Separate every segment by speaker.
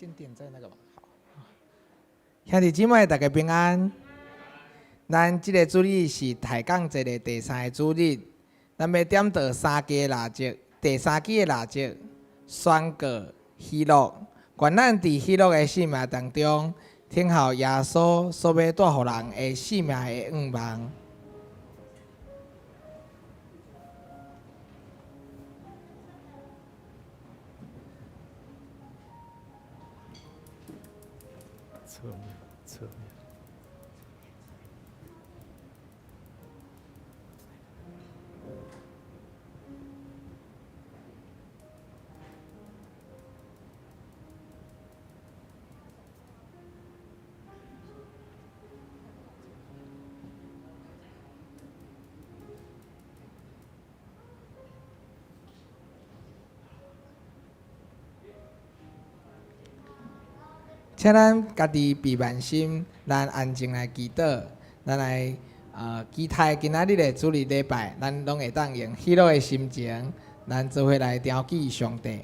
Speaker 1: 先點在那個吧。好，兄弟姊妹，大家平安。咱這个主日是抬槓節的第三个主日，咱欲點著三支蠟燭，第三支的蠟燭宣告喜樂。願咱佇喜樂的生命當中，聽候耶穌所欲帶予人的生命的願望。
Speaker 2: 側面，側面。
Speaker 1: 請咱家己閉萬心，咱安靜來祈禱，咱來期待今仔日的主日禮拜，咱攏會當用喜樂的心情，咱做伙來朝見上帝。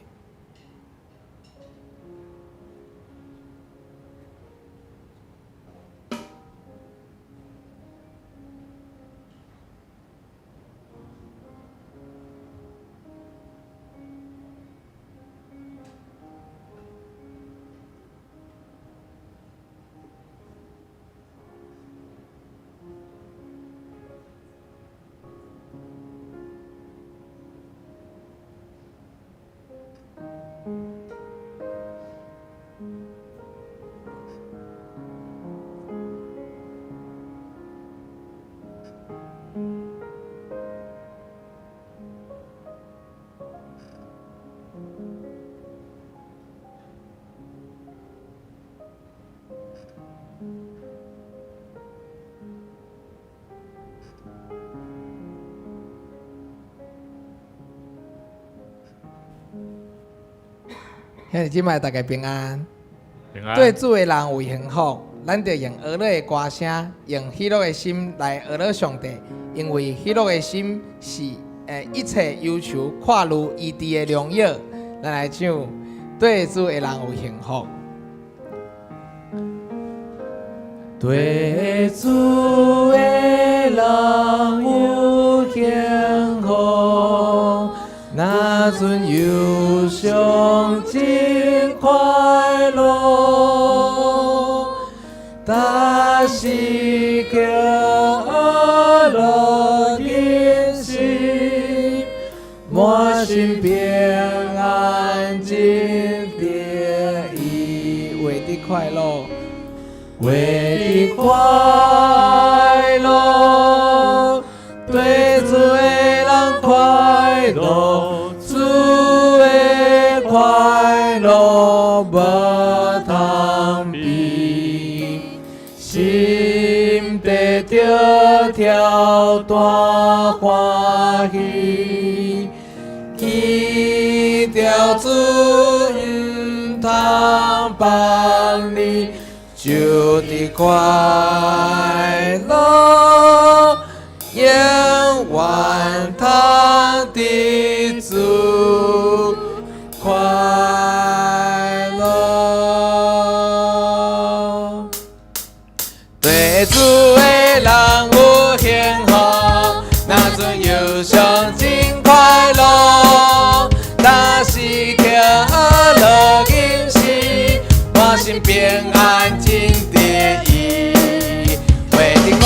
Speaker 1: 兄弟姊妹，大家平安。
Speaker 2: 平安。
Speaker 1: 對主的人有幸福，咱著用呵樂的歌聲，用喜樂的心來呵樂上帝，因為喜樂的心是一切憂愁看愈醫治的良藥。咱來唱，對主的人有幸福。對主的人有幸福，若陣憂傷真快樂，逐時刻呵樂仁心，滿心平安真得意，為得快樂，為得快樂，對主的人快樂，主的快樂無通比，心底著跳大歡喜，記著主毋通放你，就佇快樂，永遠通佇主快樂。對主的人有幸福，若陣憂傷真快樂，逐時刻呵樂仁心，滿心平安真得意，為得快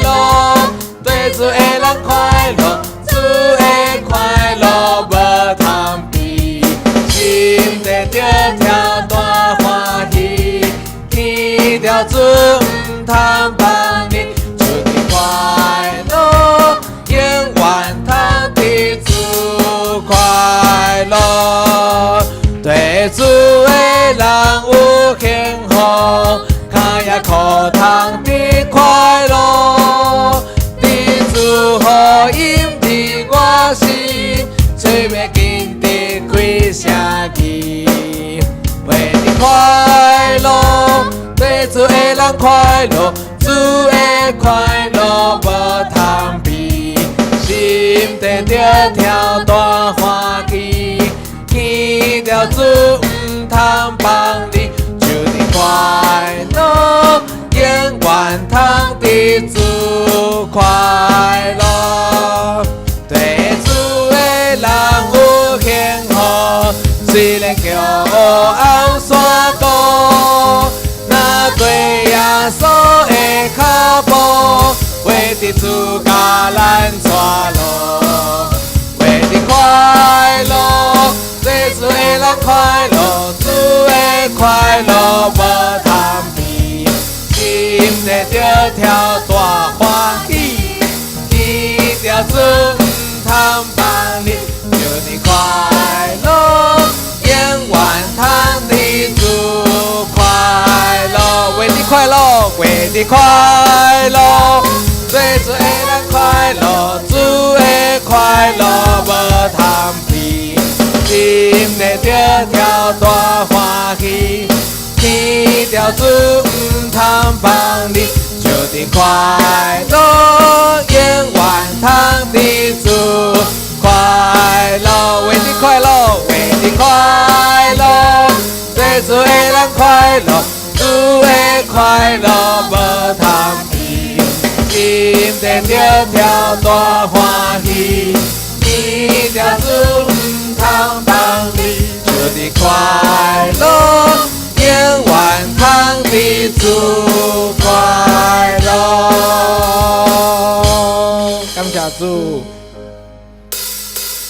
Speaker 1: 樂，對主的人快樂，主的快樂無通比，心底著跳大歡喜，記著主毋通放你，就佇快樂，永遠通佇主快樂。對主的人有幸福，跤也苦通得快樂，佇主福音佇我心，嘴欲緊得開聲字，為得快樂，對主的人快樂，主的快樂無通比，心底著跳大歡喜，記著主毋通放佇主快樂。對主的人有幸福，雖然行黑暗山谷，若綴耶穌的跤步，為著主共咱帶路，為著快樂，對主的人快樂，主的快樂無通比，心內著跳大歡喜，記著主毋通放你，就佇快樂，永遠通佇主快樂，為著快樂，為著快樂，對主的人快樂，主的快樂無通比，心內著跳大歡喜，記著主毋通放你，就佇快樂，永遠通佇主快樂，為著快樂，為著快樂，對主的人快樂，主的快樂無通比，心內著跳大歡喜，記著主毋通放你，就佇快樂，永遠通佇主快樂。感謝主，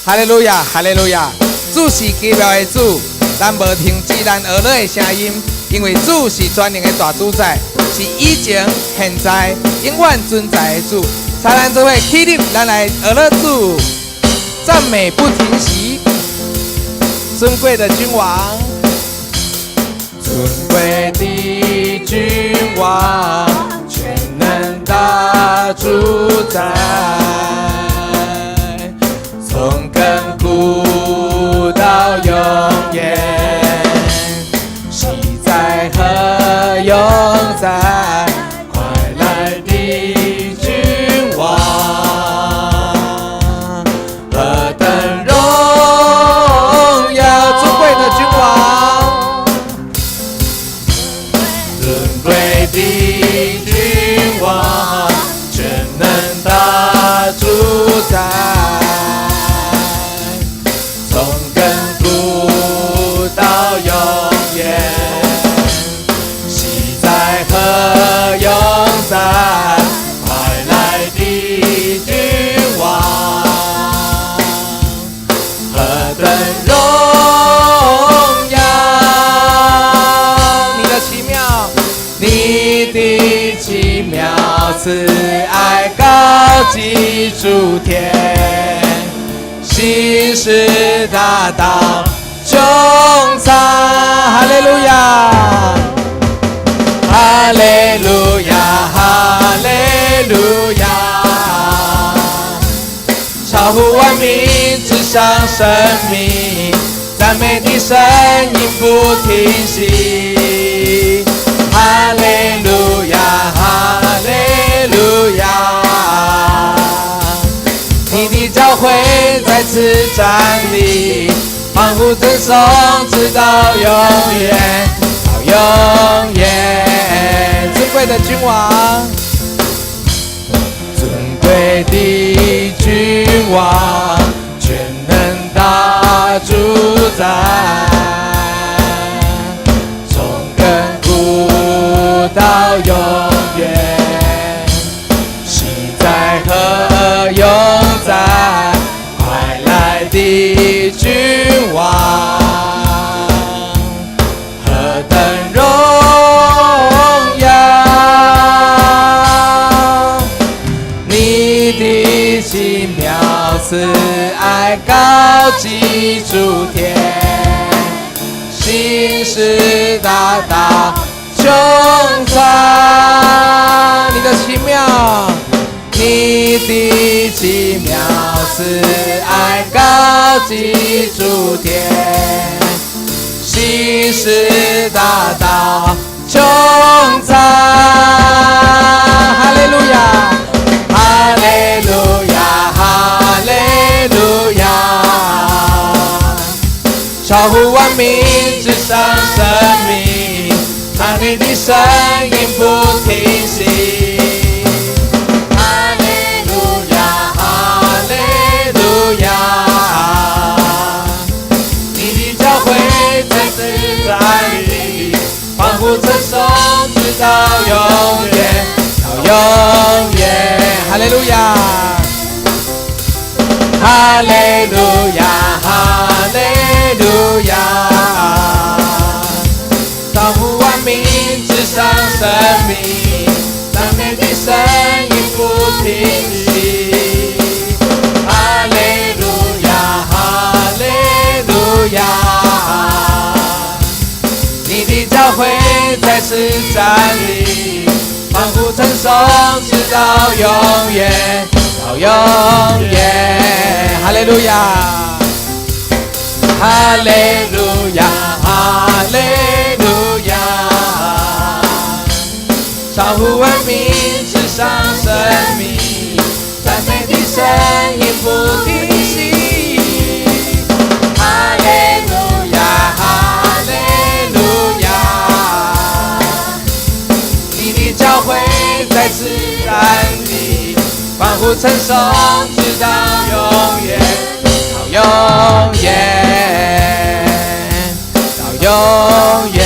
Speaker 1: 哈利路亞，哈利路亞！主是奇妙的主，咱無停止咱學樂的聲音，因為主是全能的大主宰，是以前、現在、永遠存在的主。請咱做伙起立，咱來學樂主，讚美不停息，尊貴的君王，尊貴的君王，全能大主宰，從亙古到永遠，昔在和永在，快來的君王，何等榮耀，尊貴的君王，尊貴的君王，全能大主宰，從亙古到永遠，昔在和永在，快來的君王，何等榮耀！你的奇妙，你的奇妙慈愛高及諸天，信實大道穹蒼，哈利路亞，哈利路亞，哈利路亞，超乎萬民之上生命，讚美的聲音不停息，哈利路亞，哈利路亞，你的教會在此站立，歡呼稱頌，直到永遠，到永遠。尊貴的君王，尊貴的君王，全能大主宰，從亙古到永遠，昔在和永在，快來的君王，何等榮耀！你的奇妙慈愛高及諸天，信實大道穹蒼，你的奇妙，你的奇妙慈愛高及諸天，信實大道穹蒼，哈利路亞，哈利路亞，哈利路亞，超乎萬民之上生命，讚美的聲音不停息。到永遠，到永遠。哈利路亞，哈利路亞，哈利路亞，超乎萬民之上聖名，讚美的聲音不停息。哈利路亞，哈利路亞，你的教會在此站立，歡呼稱頌，直到永遠，到永遠。哈利路亞，哈利路亞，哈利路亞，超乎萬民之上聖名，讚美的聲音不停息。哈利路亞，哈利路亞，你的教會在此站立，歡呼稱頌，直到永遠，到永遠，到永遠，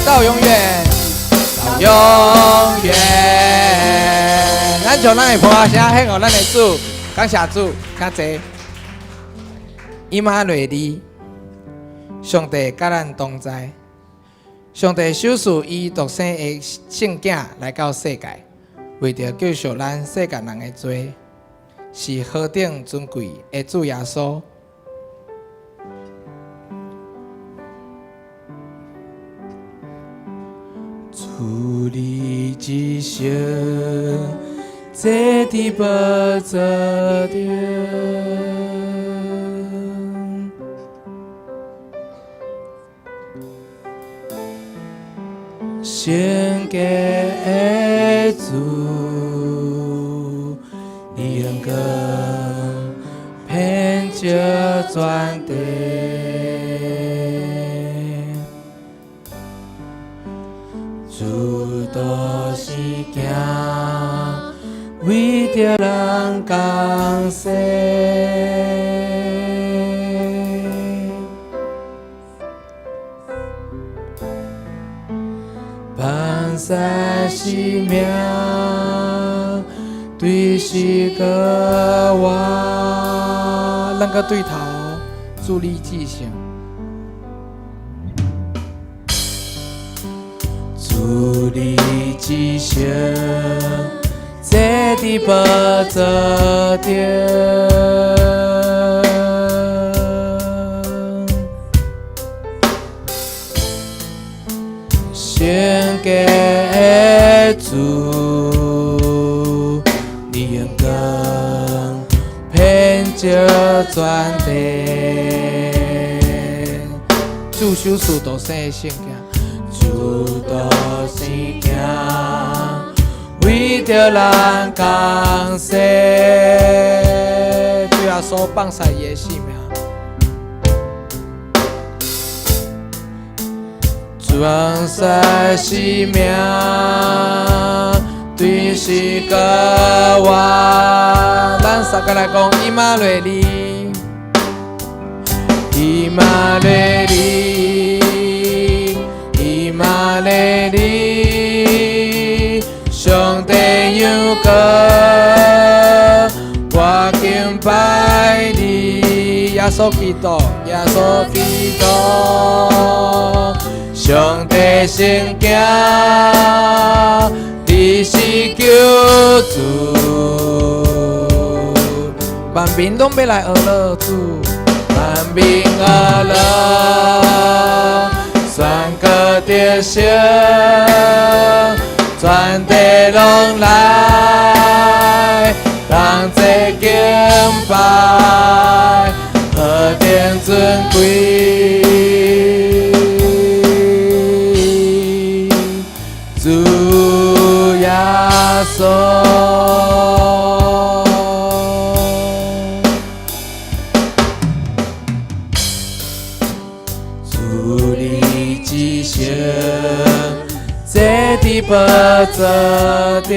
Speaker 1: 到永遠，到永遠。咱將咱的噗仔聲獻予咱的主，感謝主，感謝。以馬內利，上帝佮咱同在。上帝賞賜伊獨生的聖子來到世界，為著救贖咱世界人的罪，是何等尊貴的主耶穌。主你之聖，坐佇寶座頂。聖潔的主，你榮光遍照全地。主都是行，為著人降生。放下生命，對世過活，咱閣對頭主你至聖，主你至聖，坐佇寶座頂。聖潔的主，你榮光遍照全地。主賞賜獨生的聖子，主獨生子，為著咱降生。主耶穌放下伊的性命。放下生命，對世過活。咱三個來講，以馬內利，以馬內利，以馬內利，上帝仰光，我敬拜你，耶穌基督，耶穌基督。上帝聖子，你是救主，萬民攏欲來學樂主，萬民學樂，宣告得勝，全地攏來，同齊敬拜，何等尊貴。主耶穌，主你至聖，坐佇寶座頂，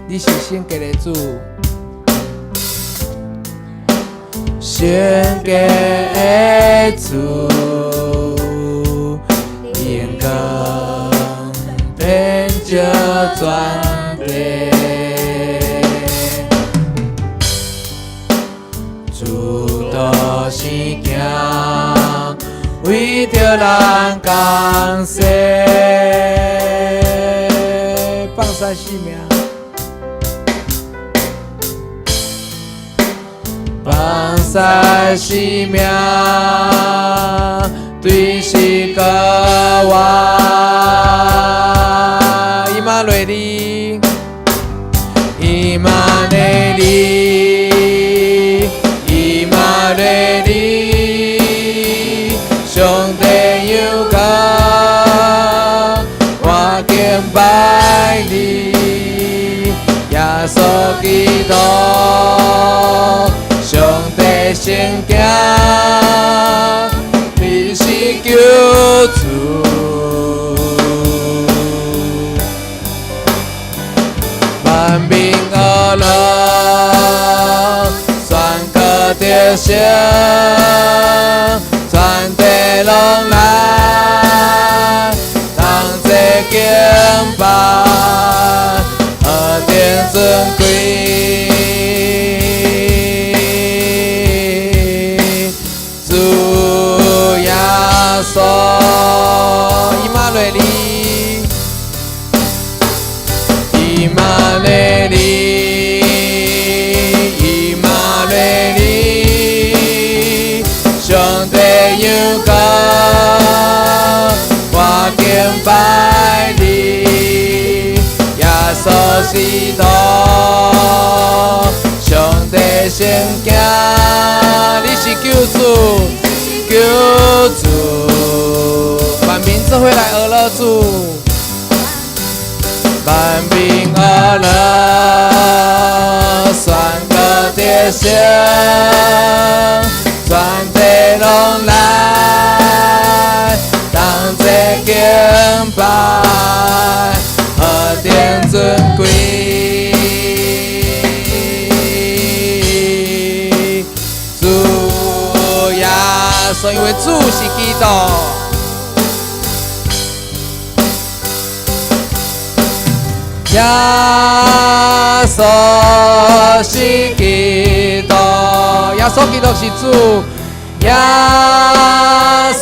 Speaker 1: 你是聖潔的主，聖潔的主。全地。主道生行，為著咱降世，放下性命，放下性命，對死過活。以馬內利，以馬內利，以馬內利，上帝有國，我敬拜你，耶穌基督，上帝聖子，你是救主。萬民阿樂，宣告得勝，全地攏來，同齊敬拜，何等尊貴！主耶穌，以馬內利，以馬內利，以馬內利，上帝有國，我敬拜你，耶穌基督，上帝聖子，你是救主，救主，萬民做伙來呵咾主。萬民呵咾，宣告得勝，全地攏來，同齊敬拜，何等尊貴！主耶穌，因為主是基督。耶穌是基督，耶穌基督是主，耶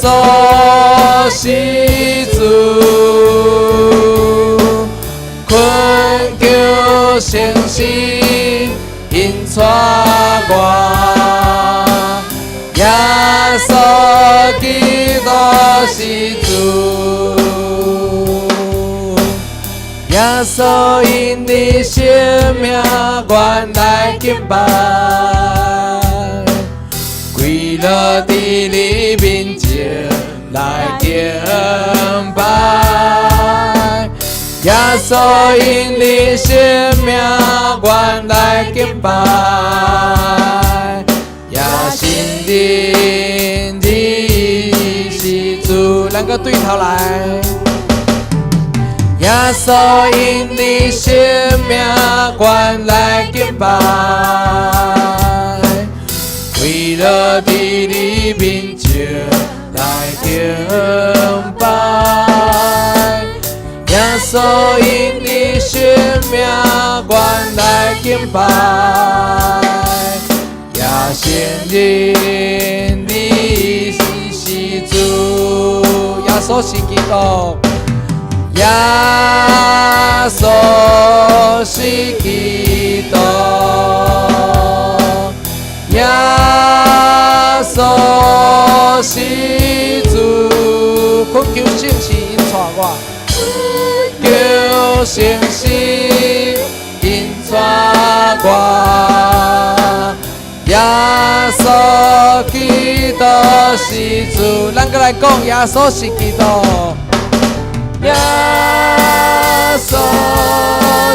Speaker 1: 穌是主，困求聖神引帶我，耶穌基督是主。耶穌因你生命，願來敬拜，跪落佇你面前來敬拜。耶穌因你生命，願來敬拜，也承認你是主，咱閣對頭來。耶穌因你生命，願來敬拜，跪落佇你面前來敬拜。耶穌因你生命，願來敬拜，也承認你是主，耶穌是基督。耶穌是基督，耶穌是主，懇求聖神引帶我，求聖神引帶我，耶穌基督是主，咱閣來講，耶穌是基督。耶穌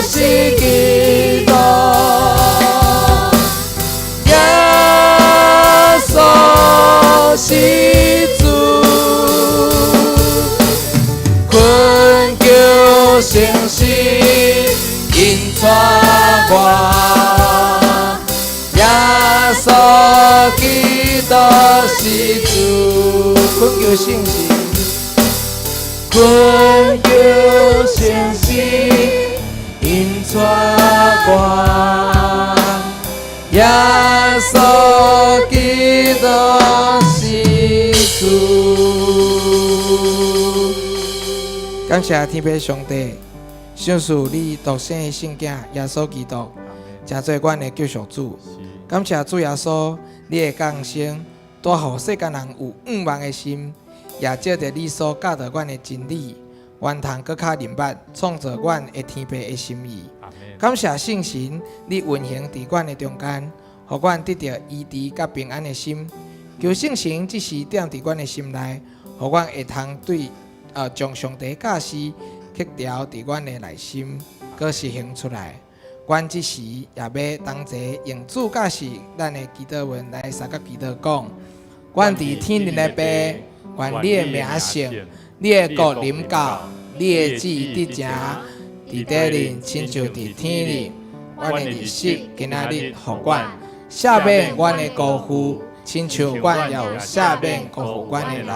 Speaker 1: 是基督，耶穌是主，懇求聖神引帶我，耶穌基督是主，懇求聖神。懇求聖神。帶我，耶穌基督是主。感謝天父上帝，賞賜你獨生的聖子耶穌基督，成做阮的救贖主。感謝主耶穌，你的降生，帶予世間人有向望的心，也藉著你所教導阮的真理，阮通閣較明白創造阮的天父的心意。感謝聖神，你運行佇阮的中間，予阮得著醫治佮平安的心。求聖神這時踮佇阮的心內，予阮會通對將上帝教示刻牢佇阮的內心，閣實行出來。阮這時也欲同齊用主教示咱的祈禱文來相佮祈禱講：阮佇天頂的父，願你的名聖，你的國臨到，你的旨意得成，佇地裡親像佇天裡。阮的日食今仔日予阮，赦免阮的辜負，親像阮也有赦免辜負阮的人。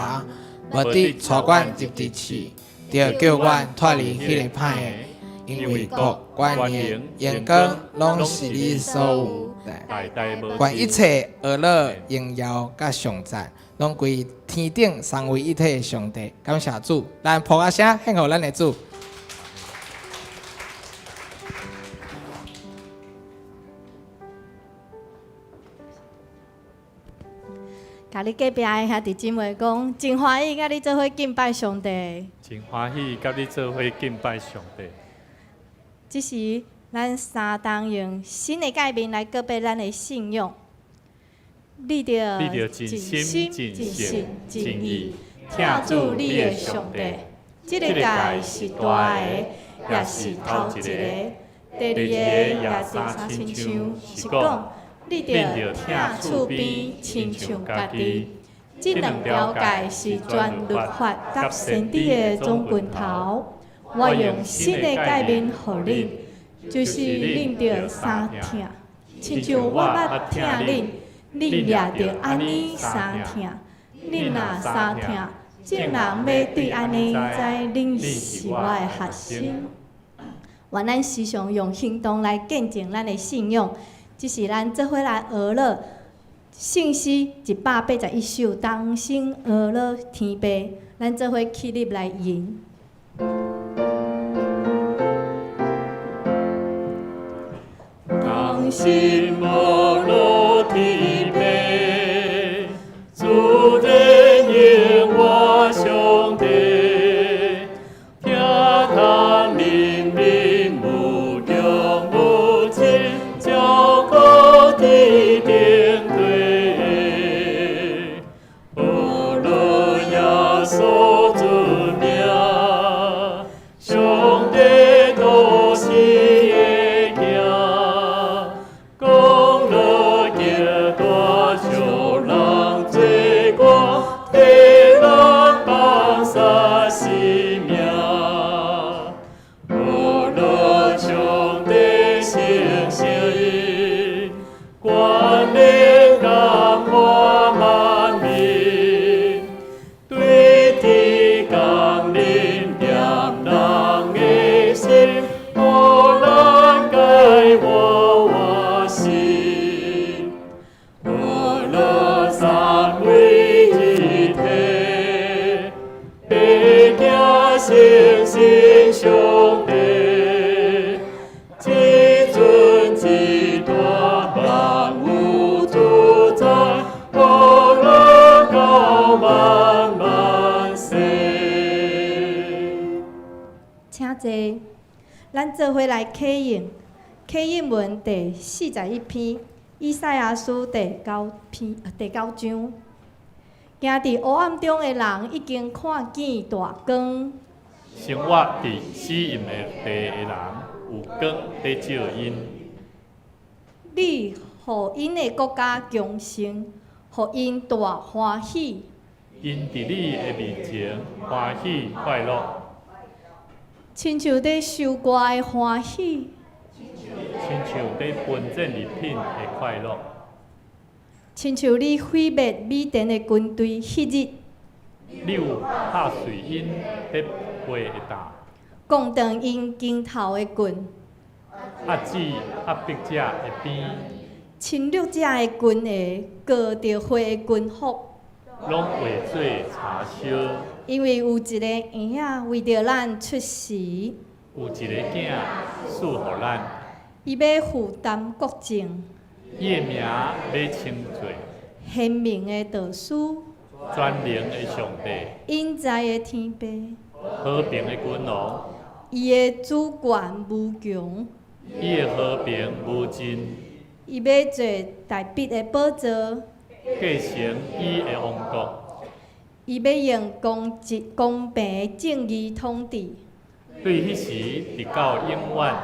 Speaker 1: 無得帶阮入佇試，著救阮脫離彼个歹的，因為國、權勢、榮光，攏是你所有。願一切呵咾、榮耀佮頌讚，攏歸天頂三位一體的上帝。感謝主，咱噗仔聲獻予咱的主。
Speaker 3: 共你隔壁的兄弟姊妹講，真歡喜佮你做伙敬拜上帝。
Speaker 2: 真歡喜佮你做伙敬拜上帝。
Speaker 3: 這時，咱三同用新的誡命來告白咱的信仰。你著盡心、盡性、盡意，疼主你的上帝。這个誡是大的，也是頭一個。第二個也相親像，是講。你著疼厝邊，親像家己。這兩條誡是全律法佮先知的總拳頭。我用新的誡命予恁，就是恁著相疼，親像我捌疼恁，恁也著按呢相疼。恁若相疼，眾人欲對按呢知恁是我的學生。願咱時常用行動來見證咱的信仰。這是咱做伙來學樂聖詩181首，同聲學樂天父，咱做伙起立來吟。
Speaker 2: 同心學樂天父，主人耶和華上帝，聽他命令無窮無盡，照顧地頂對，學樂耶穌尊名，上帝都是會行，講樂極大小人做官，替咱放殺性命。學樂上帝聖聖，權能感滿萬民，對天降臨念人的心，予咱改活活心。學樂三位一體，白行聖神上帝，至尊至大萬有主宰，學樂到萬萬世。
Speaker 3: 請坐，咱做伙來啟應，啟應文第41篇，以賽亞書第九篇，第九章。行佇黑暗中的人已經看見大光。
Speaker 2: 生活佇死蔭的地的人，有光佇照𪜶。
Speaker 3: 你予𪜶的國家強盛，予𪜶大歡喜。
Speaker 2: 𪜶佇你的面前歡喜快樂，
Speaker 3: 親像佇收割的歡喜。
Speaker 2: 親像佇分戰利品的快樂。
Speaker 3: 親像你毀滅米甸的軍隊彼日，
Speaker 2: 你有拍碎𪜶佇背的擔，
Speaker 3: 摃斷𪜶肩頭的棍。
Speaker 2: 壓制壓迫者的鞭，
Speaker 3: 侵略者的軍鞋，割著血的軍服，
Speaker 2: 攏化做柴燒。
Speaker 3: 因為有一个嬰仔為著咱出世，
Speaker 2: 有一个囝賜予咱，
Speaker 3: 伊欲負擔國政，
Speaker 2: 伊的名欲稱做
Speaker 3: 賢明的導師，
Speaker 2: 全能的上帝，
Speaker 3: 永在的天父，
Speaker 2: 和平的君王，
Speaker 3: 伊的主權無窮，
Speaker 2: 伊的和平無盡，
Speaker 3: 伊欲做大衛的寶座，
Speaker 2: 繼承伊的王國。
Speaker 3: 伊欲用公正公平正義統治。
Speaker 2: 對彼時直到永遠，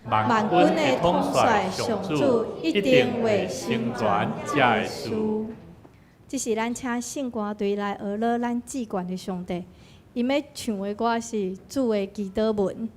Speaker 2: 萬軍的統帥上主一定會成全這个事。
Speaker 3: 這是咱請聖歌隊來學了咱至懸的上帝，𪜶欲唱的歌是主的祈禱文。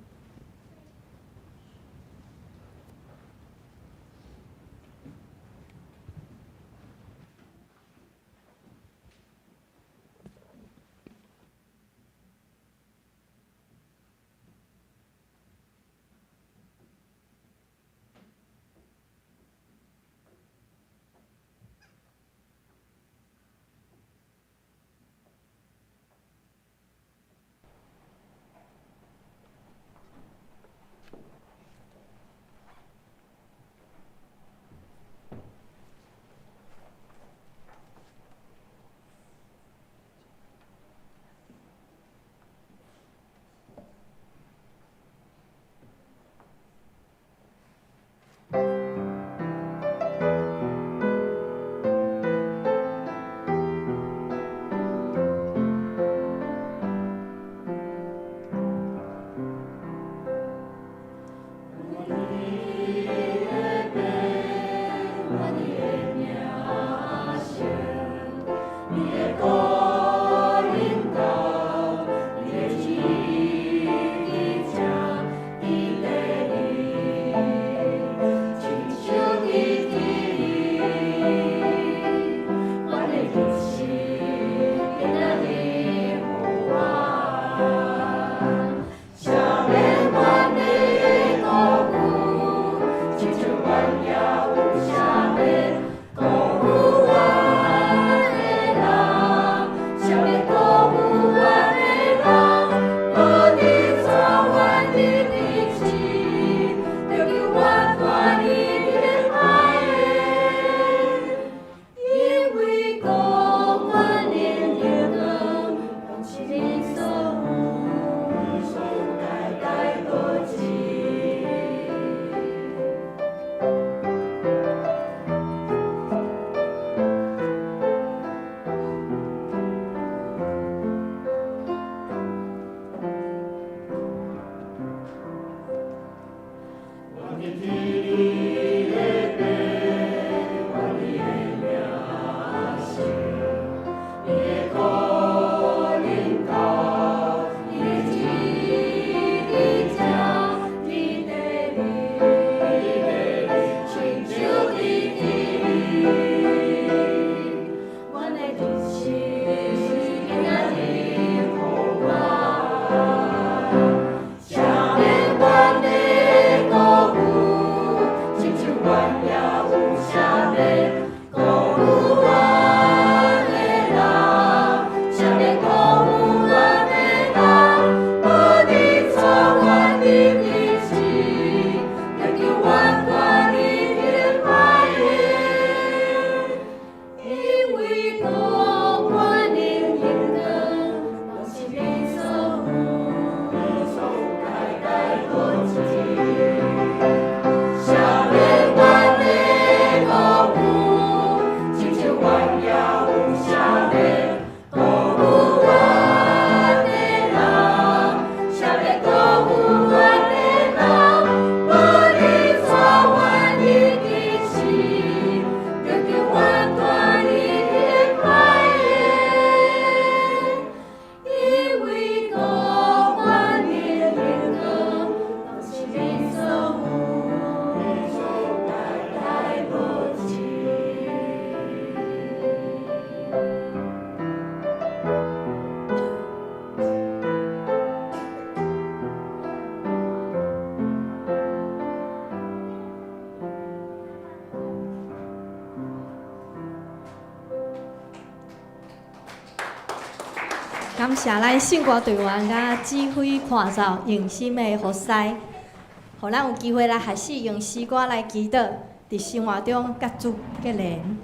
Speaker 3: 感謝咱聖歌隊員佮指揮伴奏用心的服侍，予咱有機會來學習用詩歌來祈禱，佇生活中佮主結連。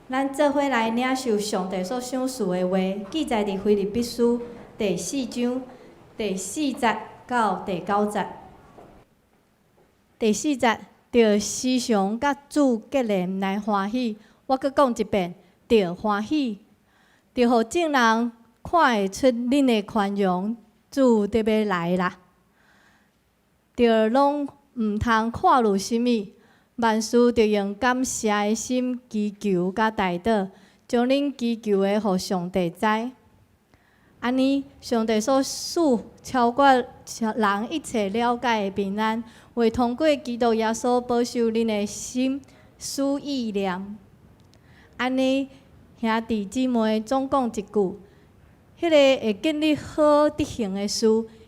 Speaker 3: 咱做伙來領受上帝所賞賜的話，記載佇腓立比書第四章第四節到第九節。第四節，著時常佮主結連來歡喜。我閣講一遍，著歡喜，著予眾人看會出恁的寬容，主得欲來啦。著攏毋通看慮啥物，萬事著用感謝的心祈求佮代禱，將恁祈求的予上帝知。按呢，上帝所賜超過人一切了解的平安，會通過基督耶穌保守恁的心思意念。按呢，兄弟姊妹總講一句，彼個會建立好德行的事，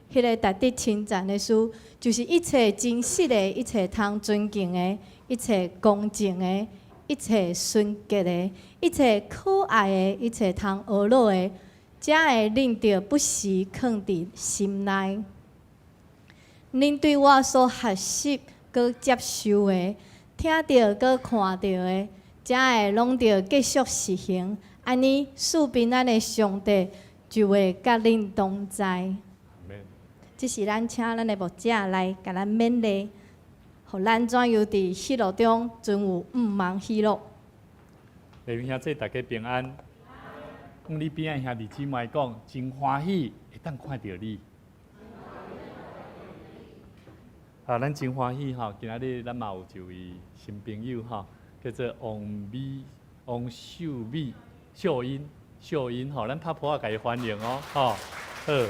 Speaker 3: 彼個值得稱讚的事，就是一切真實的、一切通尊敬的、一切公正的、一切純潔的、一切可愛的、一切通學樂的，這个恁著不時囥佇心內。恁對我所學習、閣接受的、聽著閣看著的，這个攏著繼續實行。按呢，賜平安的上帝就會佮恁同在。這是咱請咱的牧者來共咱勉勵，予咱怎樣佇喜樂中存有向望喜樂。
Speaker 2: 弟兄姊妹，大家平安。向你邊仔兄弟姊妹講，真歡喜會當看著你。啊，咱真歡喜吼！今仔日咱嘛有一位新朋友吼，叫做王美、王秀美、秀英、秀英吼，咱拍噗仔共伊歡迎哦，吼。好，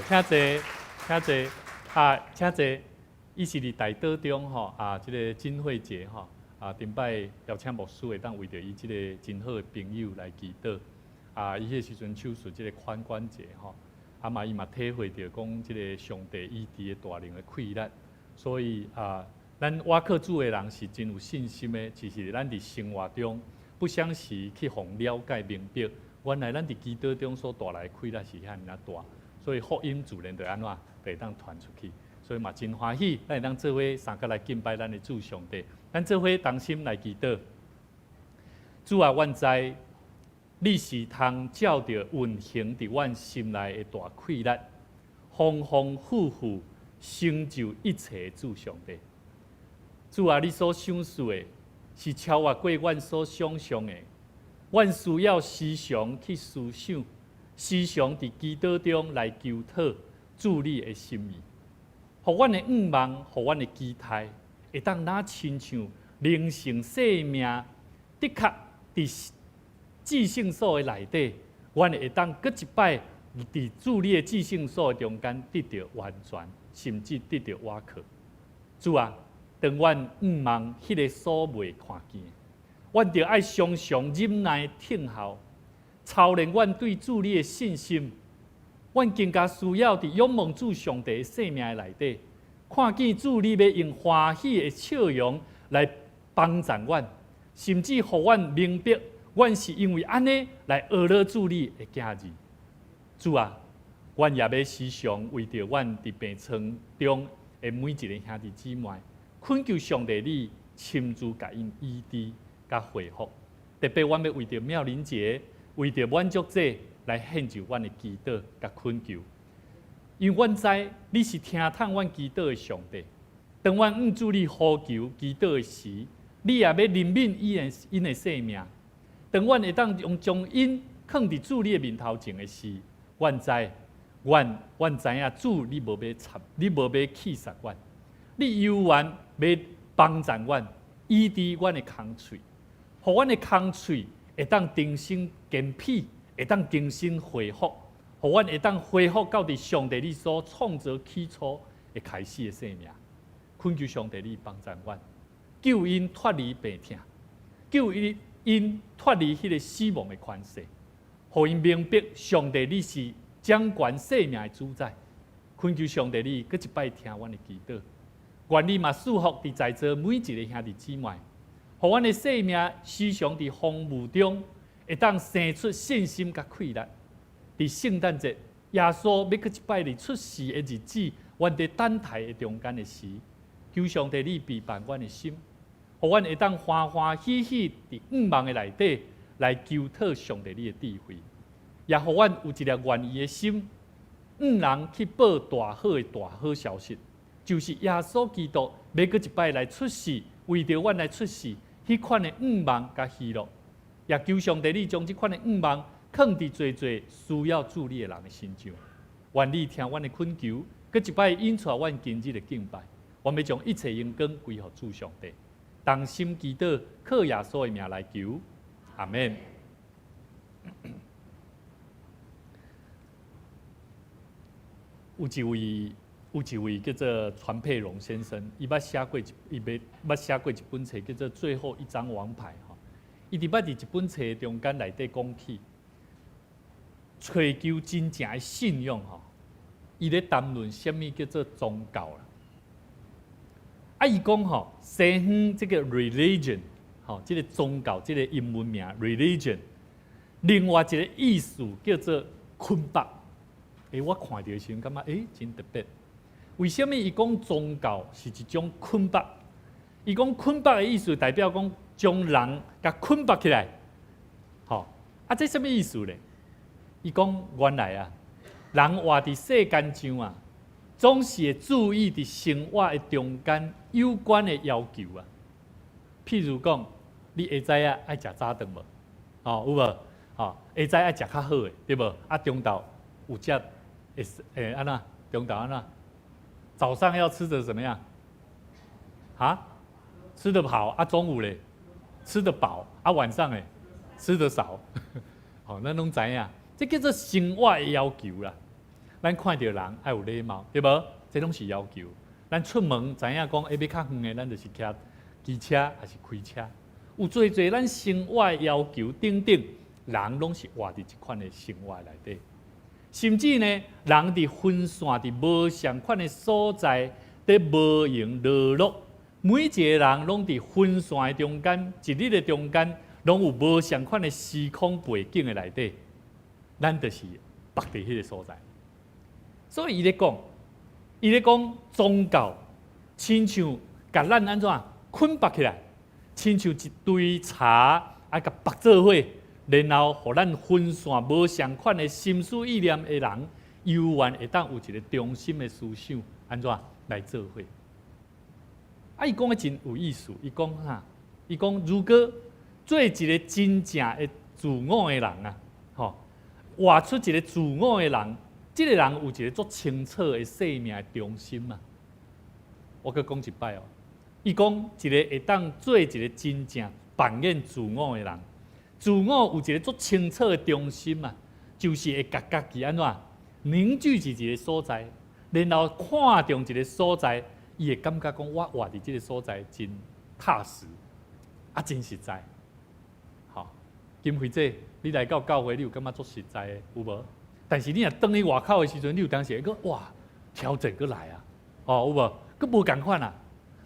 Speaker 2: 請坐，請坐，啊，請坐。伊是佇大島中吼，啊，這个金慧姐吼，啊，頂擺邀請牧師會當為著伊這个真好的朋友來祈禱。啊，伊彼時陣手術這个髖關節吼，啊嘛伊嘛體會著講這个上帝醫治的大能的氣力，所以啊，咱倚靠主的人是真有信心的。其實咱佇生活中不相時去予了解明白，原來咱佇祈禱中所帶來的氣力是遐爾仔大，所以福音自然就按怎就會當傳出去。所以嘛真歡喜，咱會當做伙相佮來敬拜咱的主上帝。咱做伙同心來祈禱，主啊，阮知你是通照著運行佇阮心內的大氣力，豐豐富富成就一切的主上帝。主啊，你所賞賜的是超越過阮所想象的。阮需要時常去思想，時常佇祈禱中來求討主你的心意，予阮的向望，予阮的期待，會當若親像靈性生命，的確佇至聖所的內底，阮會當閣一擺佇主你的至聖所的中間得著完全，甚至得著倚靠。主啊，當阮向望彼个所未看見，阮著愛常常忍耐等候，操練阮對主你的信心。阮更加需要佇仰望主上帝的生命的內底，看見主你欲用歡喜的笑容來幫助阮，甚至予阮明白，阮是因為按呢來學樂主你的囝兒。主啊，阮也欲時常為著阮佇病床中的每一个兄弟姊妹，懇求上帝你親自共𪜶醫治佮恢復。特別阮欲為著妙玲姐，為著滿足者來獻上阮的祈禱佮懇求，因為阮知你是聽迵阮祈禱的上帝。當阮向主你呼求祈禱的時，你也欲憐憫𪜶的性命。當阮會當用將𪜶囥佇主你的面頭前的時，阮知，阮知影主你無欲插，你無欲棄殺阮，你猶原欲幫助阮，醫治阮的空喙，予阮的空喙會當重新堅闢，會當重新恢復，予阮會當恢復到佇上帝你所創造起初的開始的生命。懇求上帝你幫助阮，救𪜶脫離病痛，救𪜶脫離彼个死亡的權勢，予𪜶明白上帝你是掌權生命的主宰。懇求上帝你閣一擺聽阮的祈禱，願你嘛賜福佇在座每一个兄弟姊妹，予阮的生命時常佇風雨中，會當生出信心佮氣力。佇聖誕節，耶穌欲閣一擺來出世的日子，阮佇等待的中間的時，求上帝你備辦阮的心，予阮會當歡歡喜喜佇向望的內底來求討上帝你的智慧，也予阮有一粒願意的心，向人去報大好的大好消息，就是耶穌基督欲閣一擺來出世，為著阮來出世，彼款的向望佮喜樂，也求上帝你將這款的向望囥佇濟濟需要主你的人的身上。願你聽阮的懇求，閣一擺引帶阮今日的敬拜。阮欲將一切榮光歸予主上帝，同心祈禱，靠耶穌的名來求，阿們。有一位，有一位叫做傳佩榮先生，伊捌寫過一，伊捌捌寫過一本冊，叫做《最後一張王牌》吼。伊佇捌佇這本冊中間內底講起，追求真正的信仰吼，伊咧談論啥物叫做宗教啦。啊，伊講吼，西方這個 religion 吼，這個宗教，這個英文名 religion，另外一個意思叫做捆綁。欸，我看著的時陣感覺欸，真特別。為啥物伊講宗教是一種捆綁？伊講捆綁的意思代表講將人共捆綁起來，吼啊，這啥物意思咧？伊講原來啊，人活佇世間上啊，總是會注意佇生活的中間有關的要求啊。譬如講，你下早啊愛食早頓無？吼，有無？吼，下早愛食較好的，對無？啊，中晝有食會會按怎？中晝按怎？早上要吃的怎麼樣？啊？吃得好啊？中午咧？吃得飽啊？晚上咧？吃得少？吼，咱攏知影，這叫做生活的要求啦。咱看著人愛有禮貌，對無？這攏是要求。咱出門知影講，欸，欲較遠的，咱就是騎機車抑是開車。有濟濟咱生活的要求等等，人攏是活佇這款的生活內底。甚至呢，人佇分散佇無仝款的所在，佇無閒勞碌。每一個人攏佇分散的中間，一日的中間，攏有無仝款的時空背景的內底，咱就是縛佇彼個所在。所以伊咧講，伊咧講宗教，親像共咱按怎捆縛起來，親像一堆柴愛共縛做伙，然後予咱分散無仝款的心思意念的人，猶原會當有一個中心的思想，按怎來做伙。啊，伊講的真有意思，伊講啥？伊講如果做一個真正的自我的人啊，吼，活出一個自我的人，這個人有一個足清楚的生命的中心啊。我閣講一擺哦，伊講一個會當做一個真正扮演自我的人，自我有一個足清楚的中心啊，就是會共家己按怎凝聚佇一個所在，然後看重一個所在。伊會感覺講，我活佇這個所在真踏實，啊，真實在。吼，金惠姐，你來到教會，你有感覺足實在的，有無？但是你若轉去外口的時陣，你有當時會閣哇調整過來啊，哦，有無？閣無仝款啊。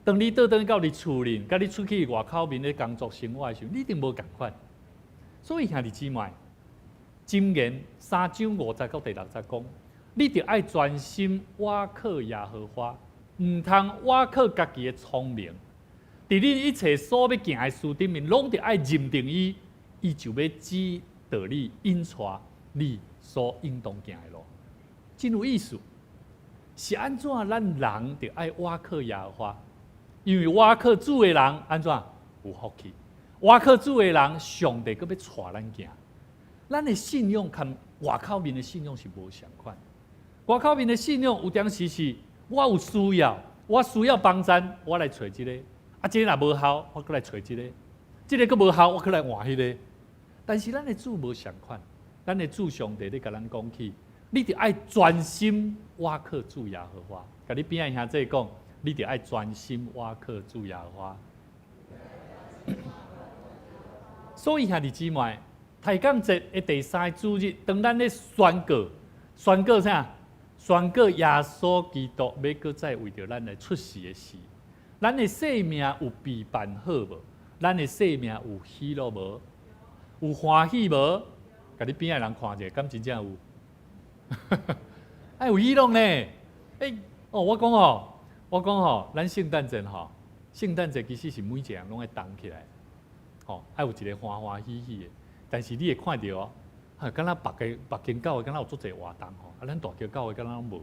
Speaker 2: 當你倒轉到你厝裡，佮你出去外口面咧工作生活的時陣，你一定無仝款。所以兄弟姊妹，箴言三章五節到第六節講，你著愛專心倚靠耶和華。毋通倚靠家己的聰明，佇你一切所欲行的事頂面，攏著愛認定伊，伊就欲指導你，引帶你所應當行的路。真有意思，是按怎咱人著愛倚靠耶和華，因為倚靠主的人按怎有福氣，倚靠主的人，上帝閣欲帶咱行。咱的信仰佮外口面的信仰是無仝款，外口面的信仰有當時是。我有需要，我需要幫贊，我來揣這个。啊，這个若無效，我閣來揣這个。這个閣無效，我閣來換彼个。但是咱的主無仝款，咱的主上帝咧共咱講起，你著愛專心倚靠主耶和華。共你邊仔兄弟講，你著愛專心倚靠主耶和華。所以兄弟姊妹，抬槓節的第三個主日，當咱咧宣告，宣告啥？宣告耶穌基督欲閣再為著咱來出世的時，咱的生命有備辦好無？咱的生命有喜樂無？有歡喜無？共你邊仔人看者，敢真正有？愛有喜樂呢？欸，哦，我講哦，我講吼，咱聖誕節吼，聖誕節其實是每一個人攏愛動起來，吼，愛有一個歡歡喜喜的。但是你會看著哦，哈，敢若別個別間教會敢若有足濟活動吼，啊，咱大橋教會敢若攏無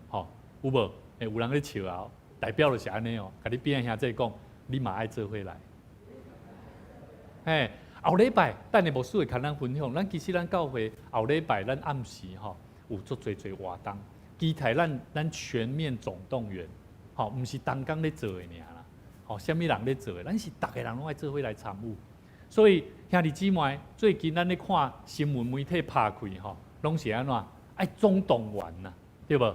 Speaker 2: 吼，吼，有無？欸，有人咧笑啊，代表就是按呢哦，共你邊仔兄弟講，你嘛愛做伙來。嘿，後禮拜等下牧師會共咱分享，咱其實咱教會後禮拜咱暗時吼有足濟濟活動，期待咱全面總動員，吼，毋是單工咧做的爾啦，吼，啥物人咧做的，咱是逐个人攏愛做伙來參與。所以兄弟姊妹，最近咱咧看新聞媒體拍開吼，攏是按怎？愛總動員呐，對無？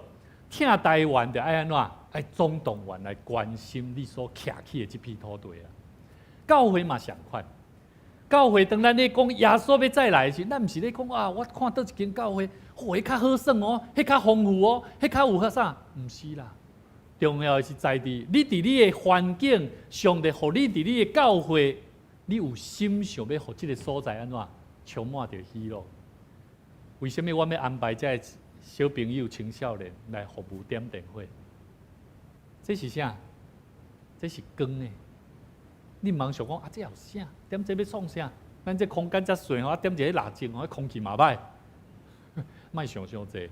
Speaker 2: 疼台灣就愛按怎？愛總動員來關心你所徛起的這片土地啊。教會嘛相款，教會當咱咧講耶穌欲再來時，咱毋是咧講啊，我看佗一間教會，哦，彼較好耍哦，彼較豐富哦，彼較有較啥？毋是啦，重要的是在佇你佇你的環境，上帝予你佇你的教會，你有心想欲予這个所在按怎充滿著喜樂？為啥物我欲安排這个小朋友、青少年來服務點燈火？這是啥？這是光的。你毋通想講啊，這有啥？點這欲創啥？咱這空間遮細吼，啊點一个蠟燭吼，空氣嘛歹。莫想傷濟，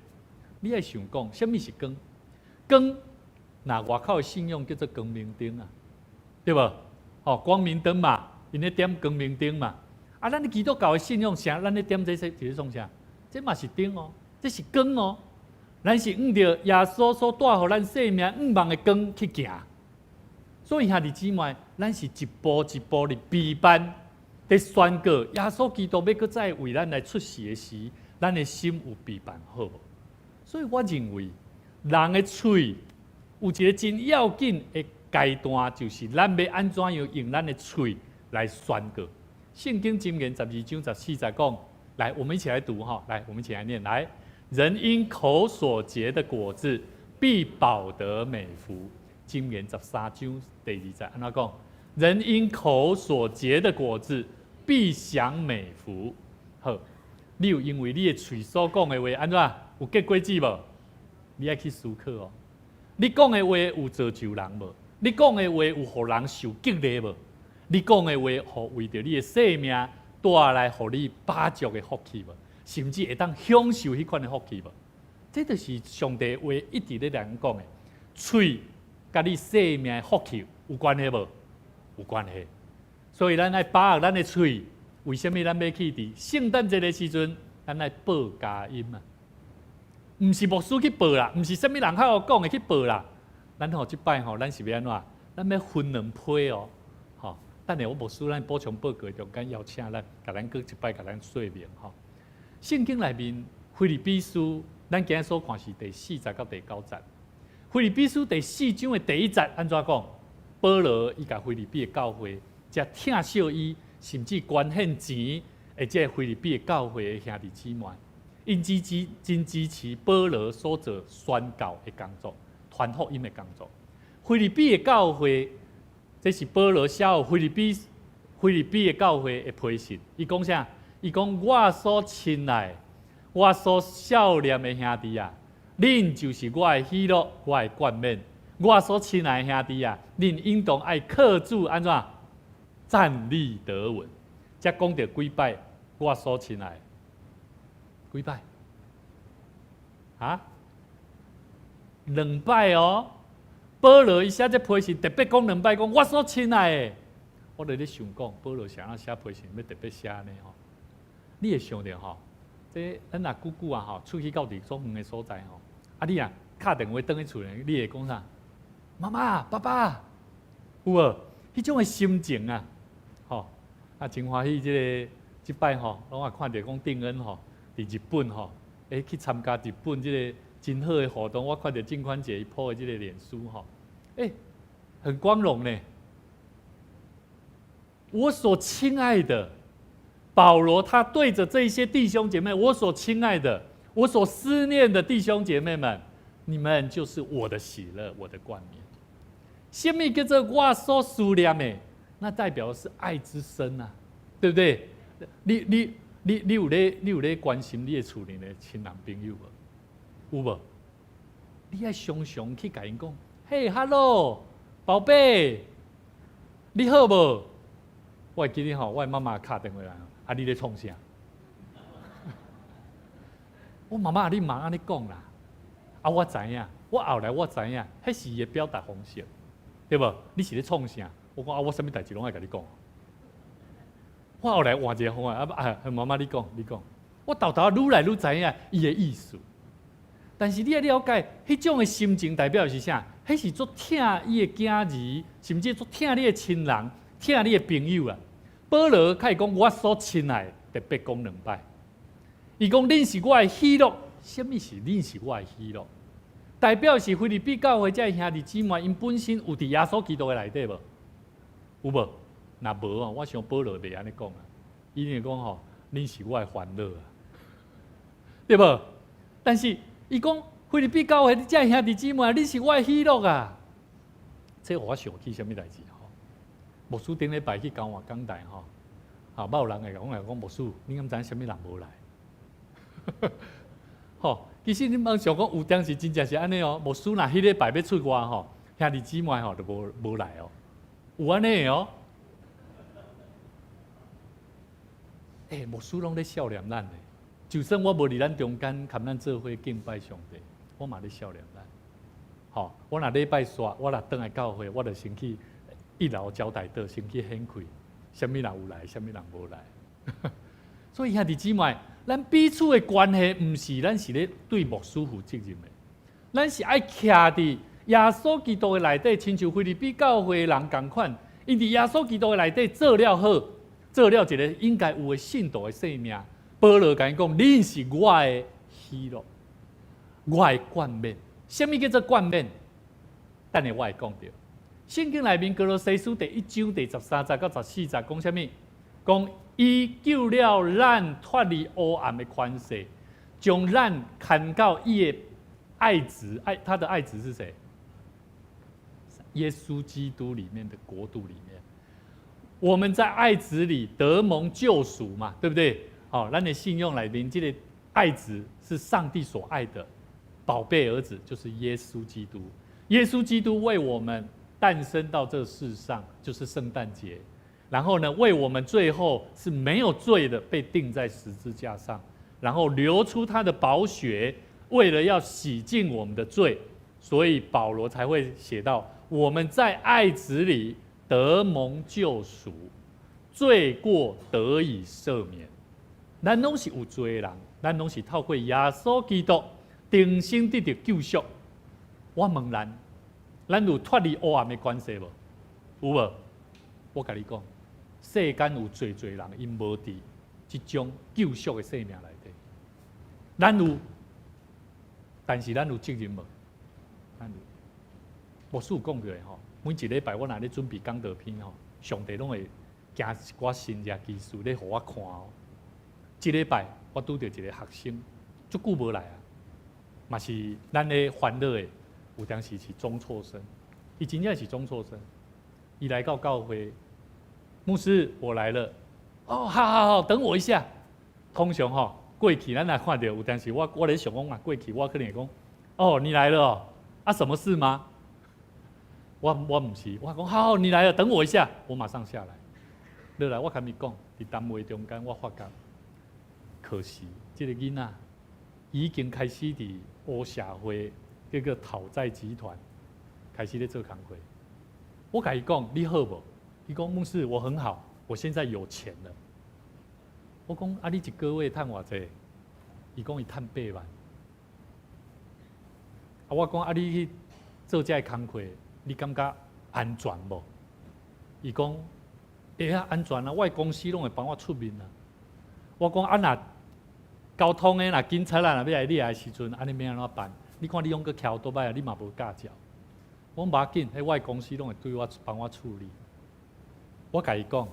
Speaker 2: 你愛想講，啥物是光？光，若外口的信仰叫做光明燈啊，對無？吼，光明燈嘛，𪜶咧點光明燈嘛。啊，咱基督教的信仰啥？咱咧點這是創啥？這嘛是燈哦，這是光哦。咱是向著耶穌所帶予咱生命向望的光去行。所以兄弟姊妹，咱是一步一步的備辦，佇宣告耶穌基督欲閣再為咱來出世的時，咱的心有備辦好無？所以我認為，人的喙有一個真要緊的階段，就是咱欲按怎樣用咱的喙來宣告。聖經箴言12章14節講，來，我們一起來讀哈，來，我們一起來念，來，人因口所結的果子，必飽得美福。箴言13章第2節，按怎講？人因口所結的果子，必享美福。好，你有因為你的喙所講的話，按怎有結果子無？你愛去思考哦。你講的話有造就人無？你講的話有予人受激勵無？你講的話，予為著你的生命帶來予你飽足的福氣無？甚至會當享受彼款的福氣無？這就是上帝話一直咧來講的。喙佮你生命的福氣有關係無？有關係。所以咱愛把握咱的喙。為啥物咱欲去佇聖誕節的時陣，咱愛報佳音啊？毋是牧師去報啦，毋是啥物人較會講的去報啦。咱吼這擺吼，咱是欲按怎？咱欲分兩批哦，吼。等下我牧師咱補充報告中間邀請咱，共咱閣一擺共咱說明吼。聖經內面腓立比書，咱今日所看是第4節到第9節。腓立比書第四章的第一節按怎講？保羅伊共腓立比的教會，遮疼惜伊，甚至捐獻錢，的這個腓立比的教會的兄弟姊妹，𪜶支持真支持保羅所做宣教的工作、傳福音的工作。腓立比的教會，這是保羅寫予腓立比的教會的批信。伊講啥？伊講我所親愛、我所數念的兄弟啊，恁就是我的喜樂，我的冠冕。我所親愛的兄弟啊，恁應當愛靠主按怎站立得穩。遮講著幾擺，我所親愛，幾擺？啊？兩擺哦。保羅伊寫這批信特別講兩擺，講我所親愛的。我佇咧想講，保羅啥物寫批信欲特別寫呢？吼，你會想著吼，這咱若久久啊吼，出去到佇足遠的所在吼，啊你若敲電話轉去厝裡，你會講啥？媽媽、爸爸，有無？彼種的心情啊，吼啊，真歡喜！這个這擺吼，攏也看著講定恩吼，佇日本吼，欸去參加日本這个真好的活動，我看著鄭寬姐伊 po 的這个臉書吼，欸，很光榮呢。我所親愛的保羅，他對著這些弟兄姐妹，我所親愛的，我所思念的弟兄姐妹們，你們就是我的喜樂，我的冠冕。啥物叫做我所思念的？那代表的是愛之深啊，對不對？你有咧關心你的厝裡的親人朋友無？有無？你愛常常去共𪜶講，嘿，hello，寶貝，你好無？我會記得吼，我的媽媽敲電話來，啊，你咧創啥？我媽媽，你毋通按呢講啦。啊，我知影，我後來我知影，彼是伊的表達方式，對無？你是咧創啥？我講啊，我啥物代誌攏愛共你講。我後來換一個方法，啊啊，媽媽你講，你講，我沓沓愈來愈知影伊的意思。但是你愛了解，彼種的心情代表是啥？彼是足疼伊的囝兒，甚至足疼你的親人、疼你的朋友啊。保羅開始講，我所親愛的，特別講兩擺。伊講恁是我的喜樂，啥物是恁是我的喜樂？代表是腓立比教會這兄弟姊妹，𪜶本身有佇耶穌基督的內底無？有無？若無哦，我想保羅袂按呢講啊。伊定講吼，恁是我的煩惱啊，對無？但是伊講腓立比教會這兄弟姊妹，恁是我的喜樂啊。這予我想起啥物代誌吼？牧師頂禮拜去交換講台吼，啊，捌有人會講來講牧師，你敢知影啥物人無來？吼，其實你茫想講有當時真正是按呢哦，牧師若彼禮拜欲出外吼，兄弟姊妹吼就無來哦，有按呢哦。欸，牧師攏咧數念咱的，就算我無佇咱中間，共咱做伙敬拜上帝，我嘛咧數念咱。吼，我若禮拜煞，我若轉來教會，我就先去一樓招待桌，先去顯開，啥物人有來，啥物人無來。所以兄弟姊妹，咱彼此的關係，毋是咱是咧對牧師負責任的，咱是愛徛佇耶穌基督的內底，親像腓立比教會的人仝款，𪜶佇耶穌基督的內底做了好，做了一個應該有的信徒的生命。保羅共𪜶講：恁是我的喜樂，我的冠冕。啥物叫做冠冕？等下我會講著。聖經內面歌羅西書第一章第十三節到十四節講啥物？講伊救了咱脫離黑暗的權勢，將咱牽到伊的愛子，愛他的愛子是誰？耶穌基督裡面的國度裡面，我們在愛子裡得蒙救贖嘛，對不對？好，咱的信仰內面，這個愛子是上帝所愛的寶貝兒子，就是耶穌基督。耶穌基督為我們誕生到這世上，就是聖誕節。然後呢，為我們最後是沒有罪的被釘在十字架上，然後流出他的寶血，為了要洗淨我們的罪，所以保羅才會寫到我們在愛子裡得蒙救贖，罪過得以赦免。咱攏是有罪的人，咱攏是透過耶穌基督重生得著救贖。我問咱，咱有脫離黑暗的關係無？有無？我共你講，世間有濟濟人，𪜶無佇這種救贖的生命內底。咱有，但是咱有責任無？咱有。牧師有講過吼，每一禮拜我若咧準備講道片吼，上帝攏會行一寡神蹟奇事咧，予我看哦。這禮拜我拄著一個學生，足久無來啊，嘛是咱咧煩惱的，有當時是中輟生，伊真正是中輟生，伊來到教會，牧師我來了，哦，好好好，等我一下。通常吼過去咱若看著有當時我咧想講啊，過去我可能會講，哦，你來了哦，啊，什麼事嗎？我毋是，我講好，你來了，等我一下，我馬上下來。落來我共伊講，佇談話中間我發覺，可惜這個囡仔已經開始佇黑社會這個討債集團開始咧做工課。我共伊講，你好無？伊講牧師，我很好，我現在有錢了。我講啊，你一個月趁偌濟？伊講伊趁八萬。啊，我講啊，你去做這个工課，你感覺安全無？伊講會啊，安全啊，我的公司攏會幫我出面啊。我講啊，若交通的若警察啊，若欲來掠的時陣，按呢欲按怎辦？你看你用閣騎歐多擺啊，你嘛無駕照。我講無要緊，彼我的公司攏會對我幫我處理。我共伊講，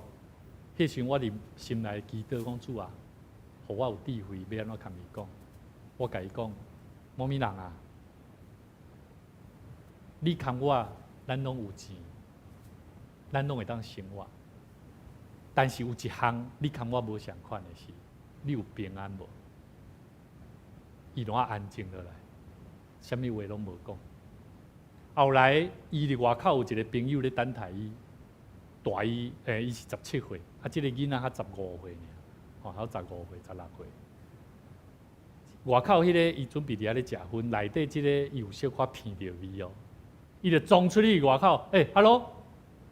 Speaker 2: 彼時我佇心內祈禱講主啊，予我有智慧，欲按怎共伊講？我共伊講，某物人啊，你共我，咱攏有錢，咱攏會當生活。但是有一項你佮我無相仝的是，你有平安無？伊攏安靜落來，啥物話攏無講。後來伊佇外口有一個朋友咧等待伊，大伊伊是17歲，啊，這個囡仔才十五歲爾，吼，才十五歲、16歲。外口彼個伊準備佇遐咧食薰，內底這個伊有小可鼻著味哦，伊就衝出去外口，欸，Hello，